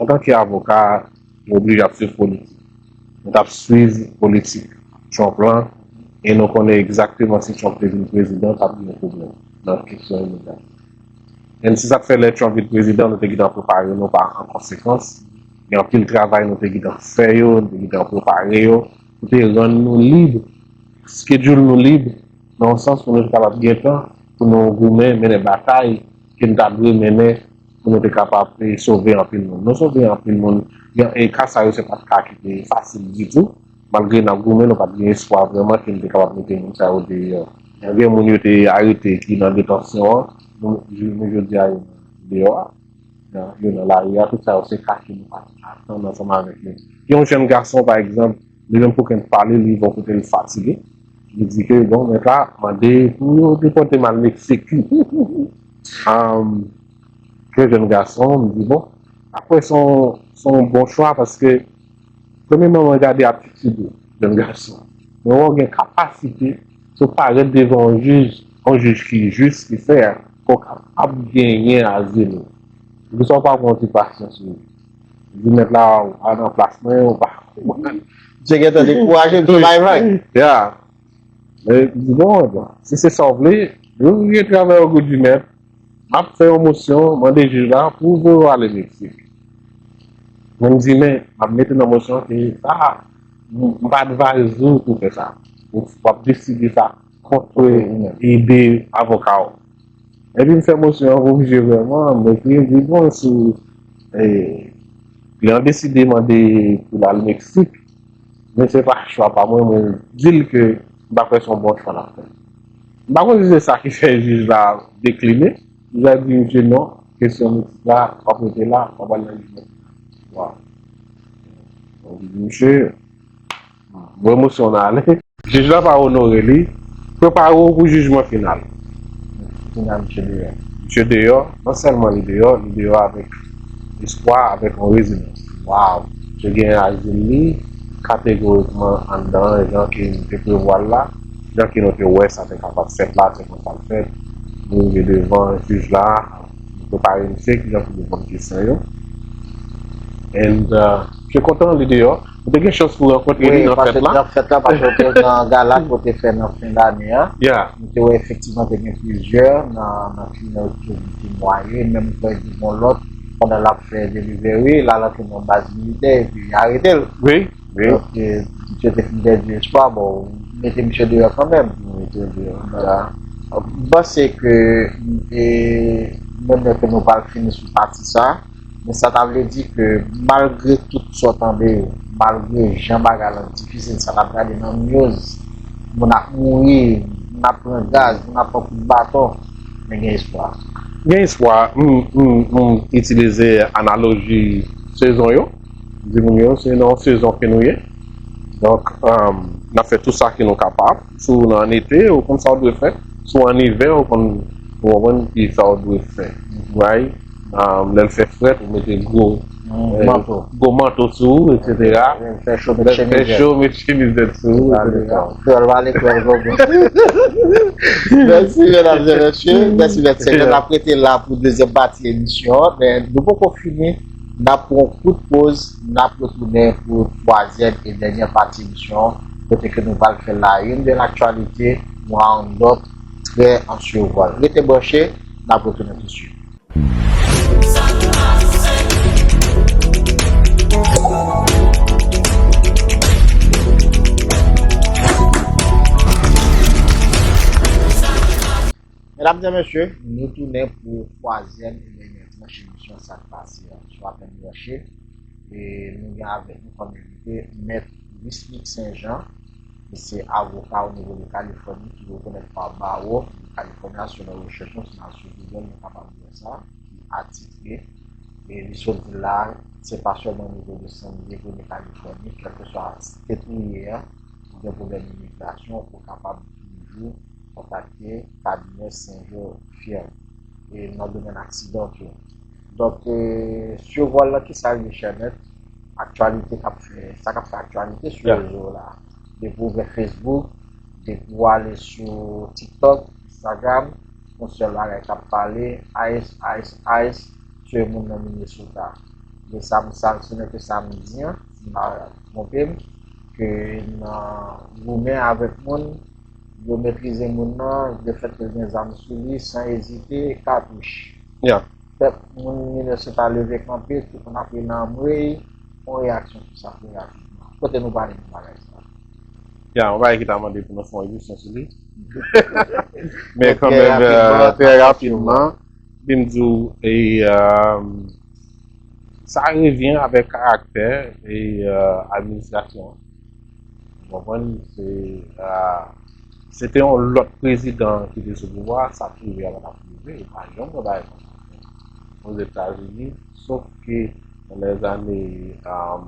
antanke avoka, ou oblije ap swiv politik. Nou t ap swiv politik Trump lan, e nou konnen egzakteman si Trump te vin prezidan, t ap gen pwoblèm nan kesyon imigrasyon. And se sa k fè lè Trump vin prezidan, nou te gentan prepare nou pa an konsekans. Gen anpil travay nou te gentan fè yo, nou te gentan prepare yo, pou te rann nou lib, schedule nou lib, nan yon sans pou nou te kapab gen tan, pou nou goumen, mennen batay ke nou ta dwe mennen, pou nou te kapab, eh, sove anpil moun. Nou sove anpil moun. Gen, e ka sa yo, se pa t ka ki te fasil ditou. Malgre n ap goumen, nou pa t gen espwa vrèman ke nou te kapab mete moun sa yo deyò. Gen moun yo te arete ki nan detansyon an, nou, jounen jodi a, yo deyò a. Nan, yo nan lari a, tout sa yo se ka ke nou pa t atann ansanm avèk yo. Gen yon jèn gason, pa egzanp, li menm pou kenn pale, li bon kote l fatige. Li di ke, bon, mèt la mande pou yo depòte m al Meksik. Um, trè jèn gason, m di, bon, apre se yon, se yon bon chwa paske, premyèman, mwen gade aptitid ou, jèn gason. Mwen wè w gen kapasite, si w parèt devan yon jij, yon jij ki jis, ki fè, pou w kapab genyen azil ou. Poukisa w pa pran yon ti pasyans ou? Di mèt la, w al nan plas mwen, ou pa. Misye gentan dekouraje, misye bay vag. Ya. Men, di, bon, bon, si se sa w vle, yo vire travay o gou di mèt, m ap fè yon mosyon, mande jij la pou voye w ale Meksik. Mwen m di, men, m ap mete nan mosyon ke sa, m, m pa advise ou pou fè sa. Ou, w ap deside sa kont ide avoka w. Epi m fè mosyon an pou misye vrèman, mwen kriye, m di, bon, si, eh, li an deside mande pou l al Meksik, men se pa chwa pa mwen, mwen di l ke m pa kwè se yon bon chwa l ap fè. M pa konn si se sa ki fè jij la dekline, jij la di misye non, kesyon Meksik la, w ap rete la, w ap al nan jijman. Waw. Donk, misye, voye mosyon an ale. Jij la pa onore li, prepare w pou jijman final. Final, misye deyò. Misye deyò, non sèlman li deyò, li deyò avèk espwa, avèk yon rezilans. Waw! Misye gen azil li, kategorikman anndan, jan ke nou te prevwa l la, jan ke nou te wè sa te kapab fèt la, se konsa l fèt. Nou rive devan jij la, nou prepare misye, kijan pou reponn kesyon yo. And, uh, misye kontan, li deyò. Ou te gen chans pou rankontre li nan fèt la? Wi, paske nan fèt la, paske ou te nan gala ke w te fè nan fen dane an. Yeah. Nou te wè efektivman te gen plizyè nan, nan fimè yo ki te temwaye, menm kwè gen yon lòt, pandan l ap fè delivery, l al antre nan baz militè, epi yo arete l. Wi, wi. Donk, eh, misye te fin pèdi espwa, bon, ou mete misye deyò kanmenm. Ou mete l deyò. Voilà. M panse ke, eh, menm lè ke nou pral fini sou pati sa, men sa ta vle di ke malgre tout sa w tande yo, malgre jan bagay la difisil, sa n ap gade nan news, moun ap mouri, moun ap pran gaz, moun ap pran kout baton, men gen espwa. Gen espwa. M, m, m itilize analoji sezon yo. M di moun yo, se nan yon sezon ke nou ye. Donk, um, n ap fè tout sa ke nou kapab. Si w nan an ete, ou konn sa w dwe fè. Si w an ivè, ou konn, ou konprann ki sa w dwe fè. Right? Um, lè l fè frèt, ou mete gwo, eh, manto, gwo manto sou ou, et cetera. Lè l fè cho, met chemiz sou ou, et cetera. Kreyòl pale, kreyòl konprann. Mèsi, medam e mesye. Mèsi, mèsi. N ap rete la pou dezyèm pati emisyon an, men nou poko fini. N ap pran yon kout poz, n ap retounen pou twazyèm e dènyè pati emisyon an, kote ke nou pral fè la une de l'actualité, round up, trè an survol. Rete branche, n ap retounen tousuit. Medam e mesye, nou tounen pou twazyèm e dènyè tranch emisyon Sa k Pase a. Si w apèn branche, e nou gen avèk nou kòm envite Mèt Wisnick Saint-Jean, ki se avoka o nivo de Kalifòni, ki rekonèt pa bawo de Kalifòni a, selon rechèch nou, si n al sou Google, nou kapab wè sa, ki atitre, e li sot di la, se pa sèlman o nivo de San Diego de Kalifòni, kèlkeswa state ou ye a, ou gen pwoblèm imigrasyon, ou kapab toujou kontakte kabinè Saint-Jean Firm e nan domèn aksidan tou. Donk, e, sivwal la, kisa l ye, chè mèt? Aktyalite k ap fè, sa k ap fè aktyalite sou rezo la. Depi w ouvè Facebook, depi w ale sou TikTok, Instagram, yon sèl bagay k ap pale, ice, ice, ice, tiye moun nan Minnesota. Men sa, sa, se nèk ke sa m di an, si m pa twonpe m, ke nan goumen avèk moun, yo metrize moun nan, lefètke l gen zam sou li, san ezite, katouch. Yeah. Pèp, moun Minnesota leve kanpe, tout moun ap rele anmwey, yon reyaksyon sou sa trè rapidman. Kote nou pale nan bagay sa? Yeah, yon bagay ki ta mande pou nou fè yon emisyon sou li. Men kanmenm, trè rapidman, trè rapidman, vin di w, e, um, sa revyen avèk karaktè e, uh, administrasyon an. Ou konprann? Se, uh, se te yon lòt prezidan ki te sou pouvwa, sa k rive a pa t ap rive, e pa janm gen bagay konsa. Ozetazini, sof ke nan lèzane, um,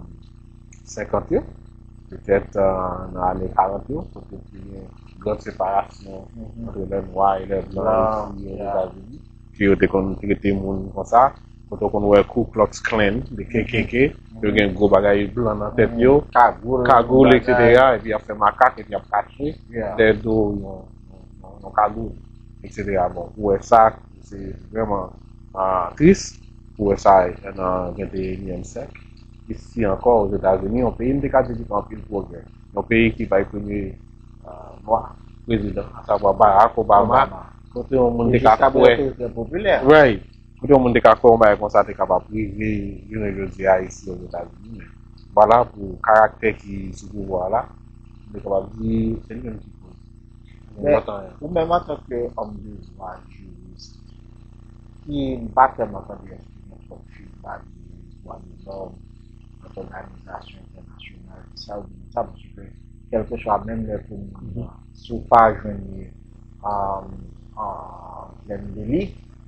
senkant yo, petèt, uh, nan ane karant yo, kote te gen gran separasyon ant lè nwa e lè blan isi Ozetazini, ke yo te konn trete moun konsa, kote w konn wè Ku Klux Klan, de K K K, yo gen gwo bagay blan nan tèt yo, kagoul, et cetera, epi y ap fè makak, epi y ap kache dèyè do yon, yon, yon kagoul, et cetera. Bon, ou wè sa, se vrèman, ah, tris pou wè sa nan venteyinyèm syèk. Isi ankò, Ozetazini, yon peyi m te ka di ki fè anpil pwogrè. Yon peyi ki bay premye, ah, nwa prezidan, asavwa Barack Obama, kote yon moun te ka kwè. Right. Kote yon moun te ka kwè yon bagay konsa te kapab rive, jounen jodi a isi Ozetazini. Men vwala pou karaktè ki sou pouvwa la, m te kapab di, se li menm ki koz. Men, ou menm antanke òm de lwa, jiris, ki m pa tèlman tande èske gen twòp feedback de dwa de lòm, lòt òganizasyon entènasyonal, ki sa yo di sa, paske kèlkeswa menm lè pou moun nan, si w pa jwenn li an, an plèn de li,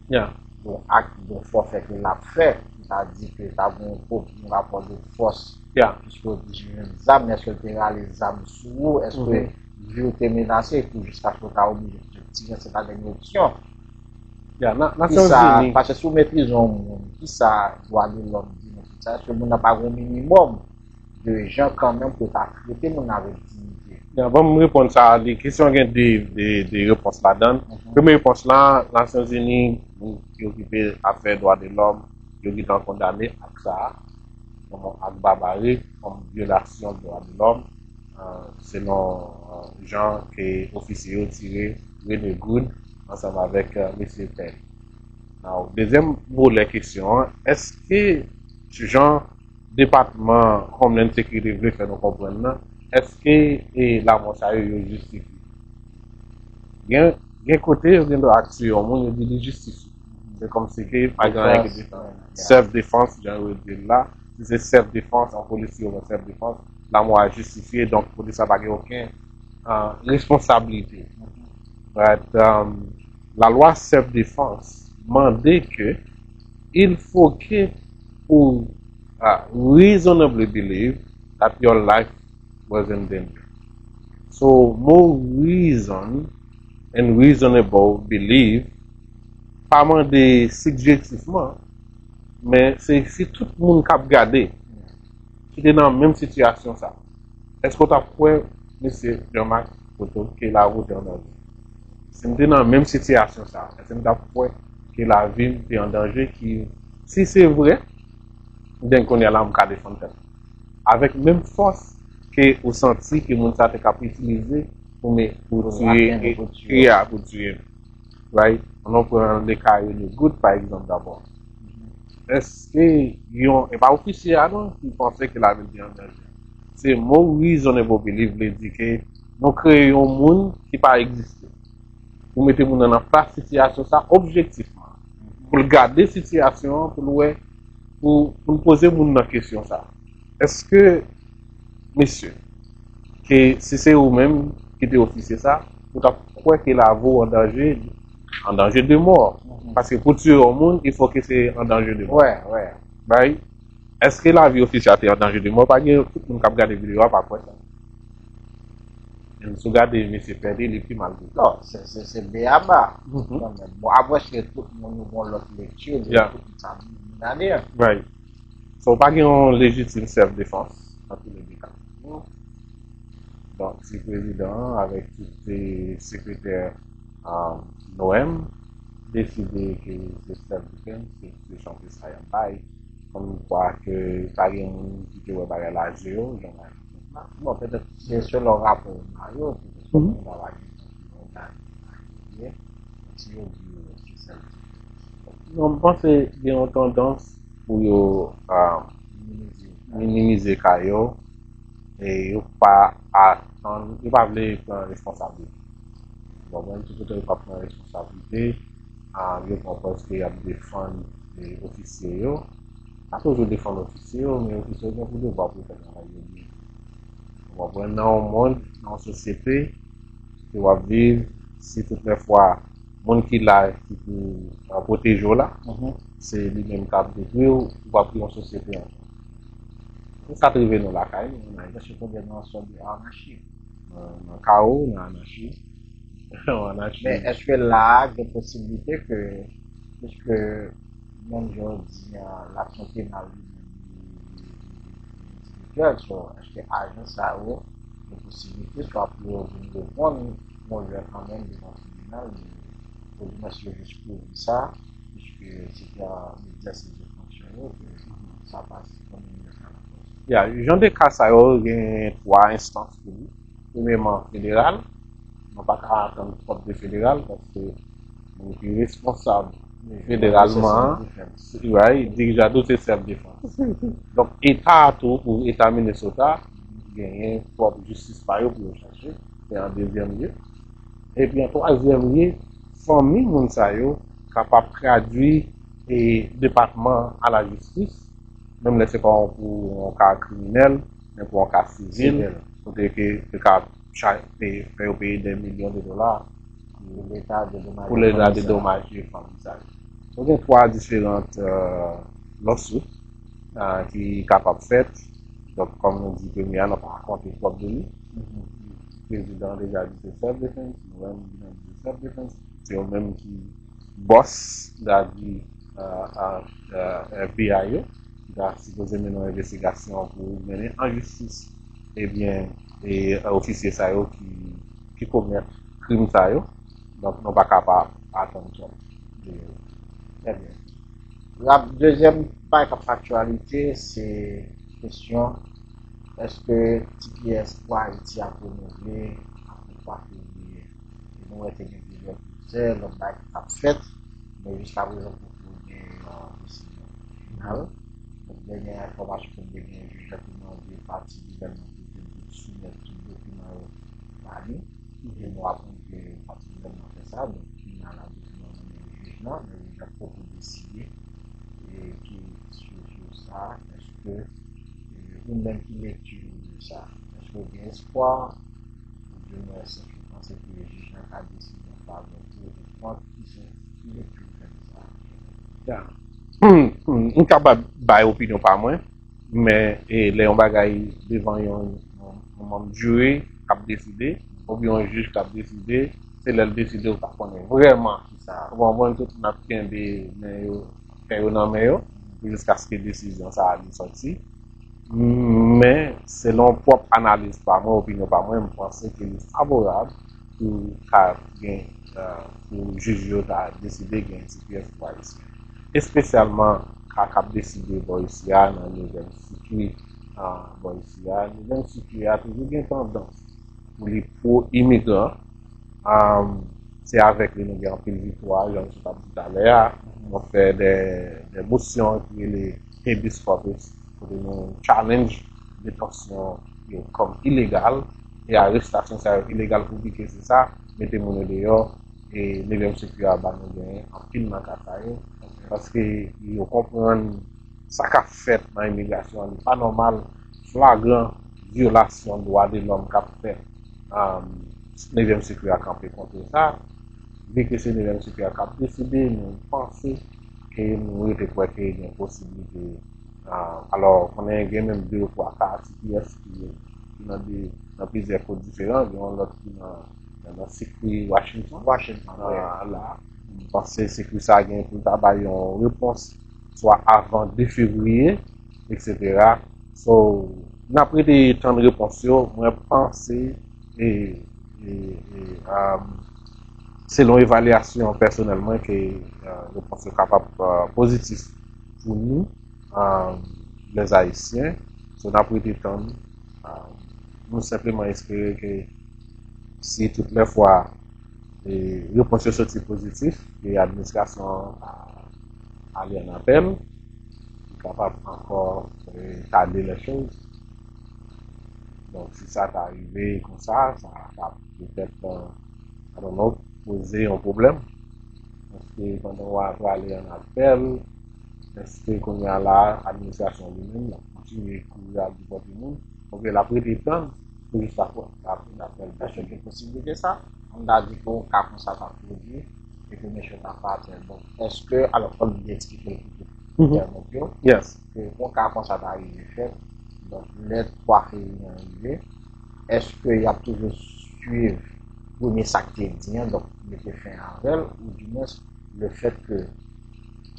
Yeah. yon ak, yon fòfè ke l ap fè, ki ta di ke ta gen yon rapò de fòs, Yeah. piske w te jwenn zam, men èske l te rale zam sou ou, èske vi w te menase, epi jiskaske w ta oblije tire, se ta dènye opsyon. Yeah. Na- Kisa, Nasyonzini. Paske si w meprize yon moun, kisa dwa de lòm di nan tout sa, èske moun nan pa gen yon minimòm de jan kanmenm pou ta trete moun nan avèk diyite? Avan m reponn sa, li kesyon gen de, de, de repons ladan. Premye repons la, Nasyonzini ki okipe afè dwa de lòm, yo gentan kondane ak sa a, kòm ak babari, kòm vyolasyon dwa de lòm, euh, selon euh, jan ke ofisye yo tire Rene Good ansanm avèk euh, mesye Pell. Now, dezyèm volè kesyon an, èske jan Depatman Homeland Security vle fè nou konprann nan, èske e, lamò sa yo yo jistifye? Gen, gen kote yo gen dwa ak tiye yon moun, yo di li jistifye. Se kòmsi ke pa gen anyen ki diferan. Self defense, jan yo di l la, si se self defense, an polisye ou self defense, lamò a jistifye, donk polis la pa gen okenn uh, responsablite. But, um, lalwa self defense mande ke il faut que ou uh, reasonably believe that your life was in danger. So, mo reason and reasonable believe pa mande sibjektifman, men se si tout moun k ap gade ki te nan menm sitiyasyon sa, èske w t ap kwè mesye Jean-Marc Cotto ke lavi w te an danje? Si m te nan menm sitiyasyon sa, èske m t ap kwè ke lavi m te an danje? Ki, si se vre, den kounye a la m ka defann tèt avèk menm fòs ke ou santi ke moun sa te k ap itilize pou, pou tiye, pou tiye, pou tiye. Right? Ann nou pran le ka Rene Good, pa egzanp, dabò. Èske yon, e pa ofisye a non ki panse ke lavi l te an danje. Se mo reasonable believe vle di ke nou kreye yon moun ki pa egziste. Pou mete moun nan nan plas sitiyasyon sa objektifman. Pou l gade sitiyasyon an, pou l wè, pou, pou l poze moun nan kesyon sa. Èske, mesye, ke si se ou menm ki te ofisye sa, ou t ap kwè ke lavi w an danje, an danje de mò? Paske pou tiye yon moun, il faut que se an danje de mò. Wè, wè. Bay, èske lavi ofisye a te an danje de mò? Pa gen tout moun k ap gade videyo a pa kwè sa. And si w gade mesye Pèdi, li pi mal toujou. Non, se, se, se beyaba. Kanmenm. Bon, apre se tout moun yo gen lòt lekti, yo Yeah. Tout moun sa moun gade. Right. So, pa gen yon lejitim self defense nan tou le de ka. Donk, si prezidan an avèk tout se sekretè um, Noem deside ke se self defense, se, se chante sa y ap bay, kòm kwa ke pa gen moun ki te wè bagay la je yo, jan la. Bon, petèt se selon rapò yo ba yo, petèt moun la pa gen yon gade. Si yo di yo se self defense. Non, m panse gen yon tandans pou yo uh, minimize ka yo e yo pa atann, yo pa vle pran responsablite. Bon, menm tout otan yo pa pran responsablite, ah, yo pran pòz ke y ap defann eh, ofisye yo. Pa toujou defann ofisye yo, men ofisye yo gen pou devwa pou yo fè travay yo byen. Ou konprann? Nan yon mond, nan yon sosyete, ke w ap viv, si tout lè fwa moun ki la, ki pou uh, pwoteje w la, se li menm k ap detwi w, ou p ap gen yon sosyete ankò. Se sa k rive nou lakay nou, nan Ayiti. Paske nou nan yon sòt de anachi. Nan, nan kawo, nan anachi. Nan anachi. Men èske la a gen posiblite ke, piske menm jan w di a, laksyon penal li menm li endividyèl, so, èske ajan sa yo gen posiblite swa pou yo vin reponn yon lè kanmenm devan tribinal, men pou di mwen si yo jis kouvri sa, piske se te an egzèsis de fonksyon yo, ke sa pase kanmenm nan ka la. Ya, jan de ka sa yo gen twa enstans pou li. Premyèman, federal. Nou pa ka atann twòp de federal paske moun ki responsab federalman an, right, dirijan tou se self defense. Donk, eta a tou, pou eta Minnesota, genyen pwòp jistis pa yo pou yo chache, se an dezyèm lye. Epi an twazyèm lye, fanmi moun sa yo kapab tradui e depatman a la jistis, menm lè se pa pou yon ka kriminèl, men pou yon ka sivil, kote ke yo ka fè yo peye de milyon de dola pou leta dedomaje fanmi sa yo. Donk gen twa diferan lawsuit ki kapab fèt. Donk, kòm nou di, premye a, nou pa konte twòp de li. Prezidan deja di se self defense, nou menm nou di se self defense. Se yo menm ki bòs, gadi F B I yo, ki ta sipoze mennen yon envestigasyon pou mennen an jistis, ebyen, e ofisye sa yo ki, ki komèt krim sa yo. Donk, nou pa ka pa atann twòp de yo. Trè byen. Rap, dezyèm bagay k ap aktyalite, se kesyon, èske T P S pou Ayiti ap renouvle apre twa fevriye? E nou wè te gen plizyè pwosè, lòt bagay ki t ap fèt, men jiskaprezan poko gen yon desizyon final. Donk, dènye enfòmasyon ke m te genyen, jij la te mande pati gouvènman pou te soumèt tout dokiman yo ba li. E nou aprann ke pati gouvènman fè sa, donk kounye a la dokiman nan men jij la, men jij la poko deside e ki sou, sou sa, èske, e, ou menm ki lekti ou de sa? Èske w gen espwa? Oudimwens, èske w panse ke jij la ka deside an favè pou ou kont? Ki se, ki lekti w fè de sa? Ya. M kapab bay opinyon pa mwen, men e, lè yon bagay devan yon, yon, yon manm jiri k ap deside, oubyen yon jij k ap deside, se lè l deside ou ka konnen vrèman kisa. Ou konprann, tout moun ap kenbe men yo, kè yo nan men yo, jiskaske desizyon sa a li sòti. Men, selon pwòp analiz pa mwen, opinyon pa mwen, m panse ke li favorab pou ka gen, e, pou jij yo ta deside gen T P S pou Ayisyen. Espesyalman ka k ap deside bò isi a, nan nevyèm sikui, e, bò isi a. Nevyèm sikui a toujou gen tandans pou li pwo imigran. Um, se avèk li nou gen anpil viktwa, jan nou sot ap di talè a. Nou fè de, de mosyon ki rele habeas corpus, kote nou challenge detansyon yo kòm ilegal, e arestasyon sa yo ilegal pou pike se sa, mete moun yo deyò, e nevyèm sikui a ba nou genyen anpil nan ka sa yo, paske yo konprann sa k ap fèt nan imigrasyon an, li pa nòmal, flagran vyolasyon dwa de lòm k ap fèt. Um, nevyèm sikui a kanpe kont sa. Vi ke se nevyèm sikui a k ap deside, nou panse ke nou rete kwè ke gen posiblite. Um, alò, konnen gen menm de ou twa ka T P S ki, ki nan de, nan plizyè kot diferan, gen yon lòt ki nan, nan sikui Washington. Washington, wi. La, m panse sikui sa gen pou l ta bay yon repons swa avan de fevriye, etsetera. So, n ap rete tann repons yo. Mwen panse, e, e, e, um, selon evalyasyon pèsonèl mwen, ke, uh, repons yo kapab, uh, pozitif pou nou, um, lèzayisyen. So, n ap rete tann. Um, nou senpleman espere ke si tout lè fwa e repons yo soti pozitif, e administrasyon an ale an apèl, li kapab ankò, e, retade lè choz. Donk, si sa ta rive konsa, sa ta petèt, e, I don't know, poze yon pwoblèm. Paske pandan w a prale an apèl, èske kounye a la, administrasyon li menm l ap kontinye kouri al depòte moun, oubyen l ap rete tann pou jiskaske l ap vin apèl? Èske gen posiblite sa? Ann ta di ke yon ka konsa ta pwodui e ke mesye ta pa atè. Donk, èske, alò, fò n eksplike l pou tout entènot yo, ke yon ka konsa ta rive fèt, donk, lè twa fevriye an rive, èske y ap toujou swiv premye sa k te di an, donk, mete fen avè l, oudimwens, lefètke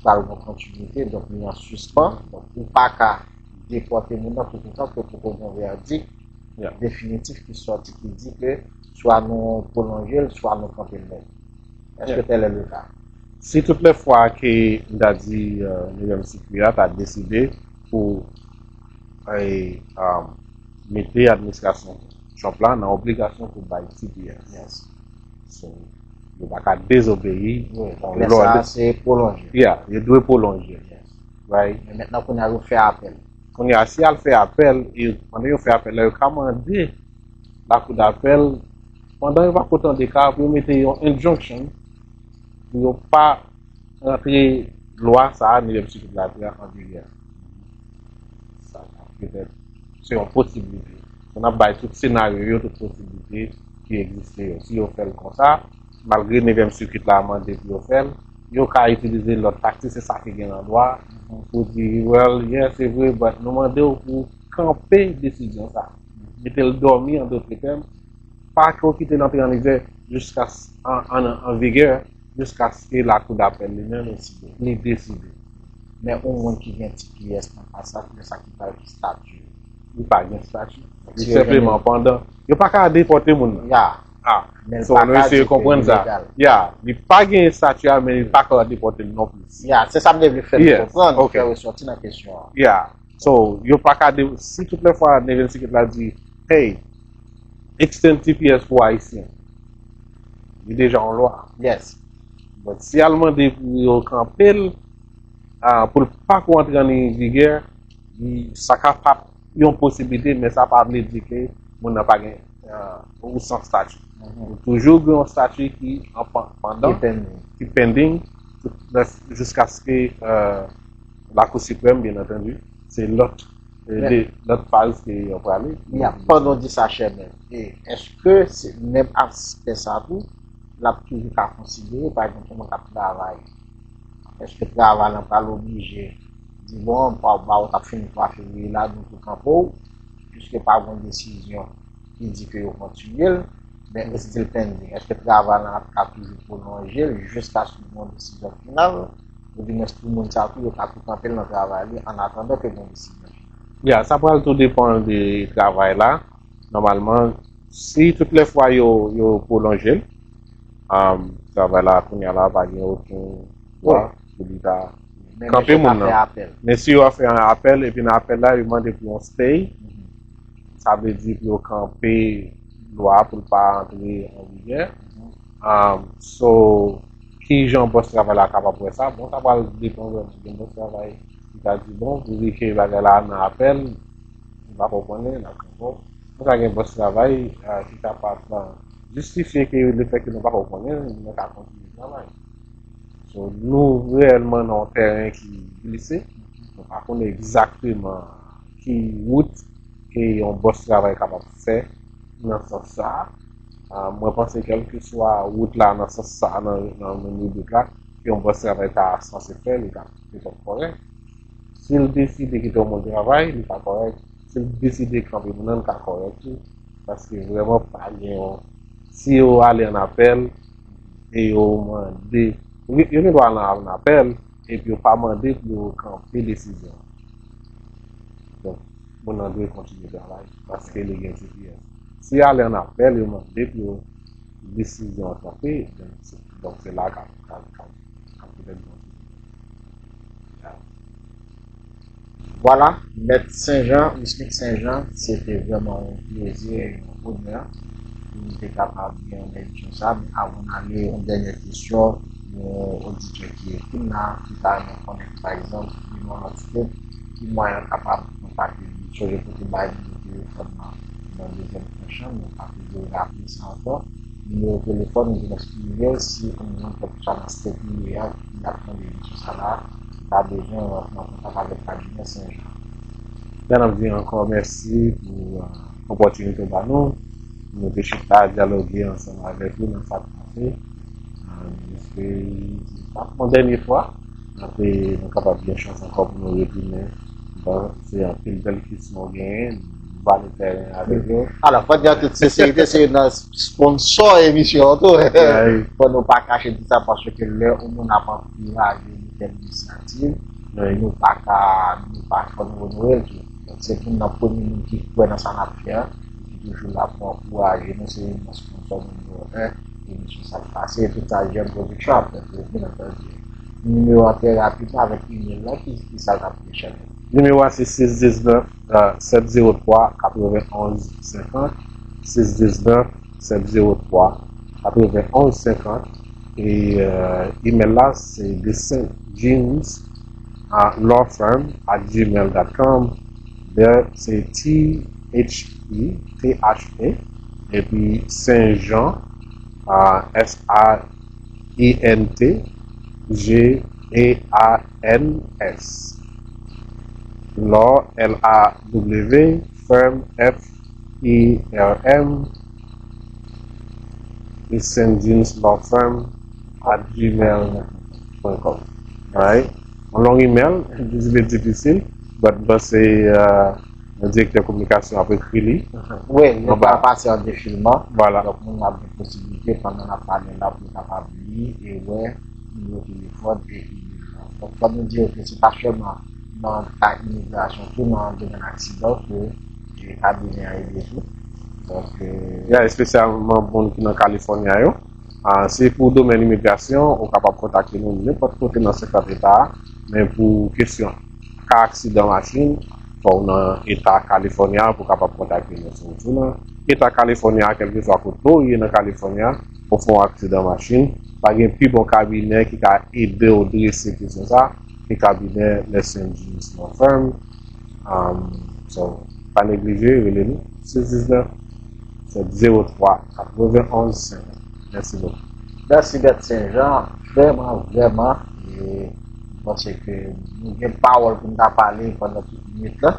pral gen kontinite, donk, li an sispann, donk, ou pa ka depòte moun nan toutotan ke poko gen yon vèdik definitif ki sòti, ki di ke swa nou pwolonje l, swa nou kanpe l nèt. Èske tèl è le ka? Si tout lè fwa ke, m ta di, e, nevyèm sikui a ta deside pou, e, um, mete administrasyon Trump la nan obligasyon pou bay T P S. So, yo pa ka dezobeyi. Wi, donk lè sa a, se pwolonje. Yeah, yo dwe pwolonje. Right? Men mentnan, kounye a, yo fè apèl. Kounye a, si y al fè apèl, e pandan yo fè apèl la, yo ka mande lakou dapèl, pandan yo pa ko tande ka, pou yo mete yon injunction, pou yo pa rantre lwa sa a, nevyèm sikit la, te an vigè. Sa ka petèt, se yon posiblite. N ap bay tout senaryo yo, tout posiblite ki egziste yo. Si yo fè l konsa, malgre nevyèm sikit la mande pou yo fè l, yo ka itilize lòt taktik, se sa ki gen nan lwa, pou di, well, yeah, se vre, but nou mande w pou kanpe desizyon sa. Mete l dòmi, an dòt tèm, pa ko kite l antre an vigè jiska, an, an, an vigè, jiskaske lakou dapèl li menm li deside. Men yon moun ki gen T P S nan ka sa, ki gen sa ki pral ki estati. Li pa gen estati. Li senpleman pandan. Yo pa ka depòte moun nan. Ya. Ah, men so nou eseye konprann sa. Ya, li pa gen estati a, men li pa ka depòte l non plis. Ya, se sa m te vle fè l konprann, fè resòti nan kesyon an. Ya. So, yo pa ka de, si tout lè fwa nevyèm sikit la di, hey, extend T P S pou Ayisyen, li deja yon lwa. Yes. But si al mande pou yo kanpe l, ah, pou l pa ko antre an vigè, li, sa ka pa yon posiblite, men sa pa vle di ke moun nan pa gen, ah, ou san estati. Ou toujou gen yon estati ki an pan-, pandan, ki pending, ki pending, jiskaske, ah, Lakou Siprèm, byen antandi, se lòt, eh, de, lòt faz ke yo prale. Ya, pandan w di sa, Chèmèt, e èske se menm aspè sa tou, l ap toujou ka konsidere, pa egzanp, yon moun k ap travay? Èske travay lan pral oblije di, bon, pa, pa, ou t ap fini twa fevriye la, nou tou kanpe w, piske pa gen desizyon ki di ke yo kontinye l, men li still pending? Èske travay lan ap ka toujou pwolonje l jiskaske gen yon desizyon final? Oudimwens pou moun sa tou, yo ka tou kanpe l nan travay li an atandan ke gen yon desizyon final? Ya, sa pral tou depann de travay la. Nòmalman, si tout lè fwa yo, yo pwolonje l, um, travay la kounye a la pa gen okenn dwa pou li ta kanpe moun nan. Men si yo ap fè yon apèl, epi nan apèl la, yo mande pou yon stay, sa vle di pou yo kanpe lwa pou l pa antre an vigè. Um, so, ki jan bòs travay la kapab wè sa? Bon, sa pral depann vrèman. Gen bòs travay ki ka di, bon, vi ke bagay la nan apèl, nou pa ko konnen, n ap kanpe w. Konsa gen bòs travay, ah, ki kapab, ah, jistifye ke lefètke nou pa ko konnen, nou ka kontinye travay. So, nou reyèlman nan yon tèren ki glise. Nou pa konnen egzakteman ki wout ke yon bòs travay kapab fè nan sans sa a. Ah, mwen panse kèlkeswa wout la nan sans sa a, nan, nan, nan ribrik la, ke yon bòs travay ta sanse fè, li ta petèt kòrèk. Si l deside kite yon moun travay, li ka kòrèk. Si l deside kanpe moun nan, l ka kòrèk tou. Paske vrèman pa gen yon, si yo ale an apèl e yo mande, yo gen, yo gen dwa al an apèl epi yo pa mande pou yo kanpe desizyon an. Donk, moun nan dwe kontinye travay paske li gen T P S. Si yo ale an apèl, yo mande pou yo desizyon an kanpe, donk se, donk se la k ap, k ap, k ap, k ap petèt gen yon Vwala, Mèt Senjan, Wisnik Senjan, se te vrèman yon plezi e yon onè pou nou te kapab gen yon emisyon sa. Men avan n ale, yon dènyè kesyon, yon oditè ki ekri n la, ki ta renmen konnen, pa egzanp, li nan lòt state, ki mwayen l kapab kontakte nou. Sonje pou te bay nimewo telefòn nan nan dezyèm tranch lan, nou pa toujou raple sa ankò. Nimewo telefòn, ou gen imèl, si ou menm kèlkeswa nan state ou ye a, ki ap tande emisyon sa la, ki ta bezwen rantre an kontak avèk kabinè Senjan. N ap di ankò mèsi pou, euh, opòtinite w ba nou, pou nou te chita dyaloge ansanm avèk ou nan sa k pase. Euh, nou espere, n ap yon dènye fwa, apre nou kapab gen chans ankò pou nou retounen. Bon, se anpil bèl kesyon w genyen, nou vale tèren avèk yo. Alò, fò di an tout senserite, se nan sponsò emisyon an tou. Fò nou pa kache di sa, paske lè yon moun ap ankouraje yon tèl inisyativ, nou pa ka, nou pa fò nou onore l tou. Donk, se pou n nan premye moun ki kwè nan sa n ap fè an, ki toujou la pou ankouraje nou, se yon sponsò nimewo en emisyon Sa k Pase, tout sa Jèm Production ap fè pou ou, byen antandi. Nimewo an trè rapidman avèk imèl la, ki, ki sa l ap fè, Chèmèt? Nimewo a se sis diznèf, sèt zewo twa, katrevenn onz senkant, sis diznèf, sèt zewo twa, katrevenn onz senkant. E, euh, imèl la, se the saint jeans lawfirm at gmail dot com. The, se T H E, T H E, epi Saint Jean, euh, S A I N T, G E A N S. Law, L A W, firm, F I R M, Saint James Law Firm at gmail dot com. Alright? Yon long email, li difisil, but mwen se yon direktè kominikasyon ap ekri li. Wi, li va pase an defilman. Vwala. Donk, moun ap gen posibilite pandan n ap pale la pou kapab li e wè nimewo telefòn e email la. Donk, fò nou di ke se pa sèlman nan ka imigrasyon, tou nan domèn aksidan ke kabinè a ede tou. Donk, ya, espesyalman moun ki nan California yo. Se pou domèn imigrasyon, ou kapab kontakte nou nenpòt kote nan senkant eta a, men pou kesyon ka aksidan machin, fò w nan eta California pou w kapab kontakte nou. Si w tou nan eta California, kèlkeswa kote w ye nan California, ou fè yon aksidan machin, pa gen pi bon kabinè ki ka ede w drese kesyon sa ke kabinè Les Saint James Law Firm. So, pa neglije, rele nou, sis diznèf, sèt zewo twa, katrevenn onz, senkant. Mèsi bokou. Mèsi Bèt Senjan, vrèman, vrèman, e m panse ke nou gen pawòl pou n ta pale pandan tout minit la.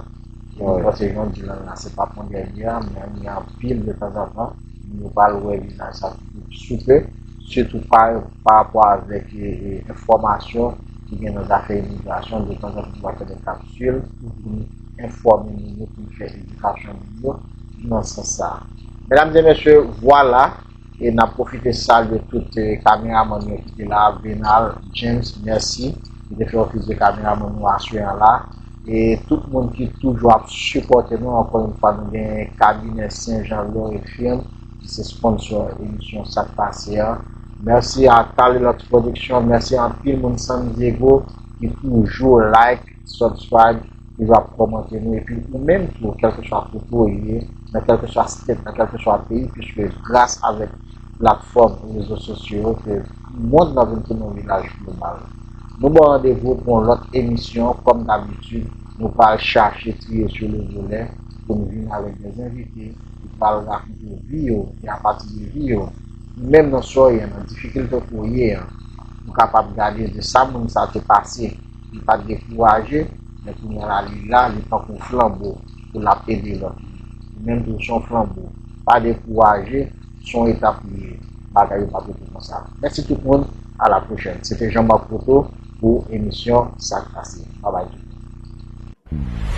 E m panse jan w di l la, se pa pou dènye an, men gen anpil de tanzantan, nou pral wè vizaj sa soupe, sitou pa, pa rapò avèk enfòmasyon ki gen nan zafè imigrasyon, de tanzantan nou va fè de kapsil pou nou enfòme moun yo, pou nou fè edikasyon moun yo nan sans sa a. Medam e mesye, vwala, e n ap pwofite salye tout kameramann yo ki te la, Venal, James, mèsi, ki te fè ofis de kameramann nou aswè an la. E tout moun ki toujou ap sipòte nou, ankò yon fwa, nou gen kabinè Senjan Law Firm ki se sponsò emisyon Sa k Pase a. Mèsi a Talilot Production, mèsi anpil moun San Diego ki toujou like, subscribe, toujou ap kòmante nou. Epi ou menm tou, kèlkeswa kote w ye, nan kèlkeswa state, nan kèlkeswa peyi, piske gras avèk platfòm rezo sosyo yo ke mond nan vin tounen yon vilaj global. Nou ba w randevou pou yon lòt emisyon, kòm dabitid, nou pral chache triye sou le volè pou nou vin avèk de envite ki pral rakonte vi yo, e apati de vi yo, menm nan sa w ye, nan difikilte ke w ye a, ou kapab gade de sa moun sa te pase, li pa t dekouraje, men kounye a la li la, li tankou flanbo pou l ap ede lòt. Ou menm tou se yon flanbo, pa dekouraje, se yon etap li ye, bagay yo p ap rete konsa. Mèsi tout moun, a la pwochèn. Se te Jean Marc Poto pou emisyon Sa k Pase. Babay tout moun.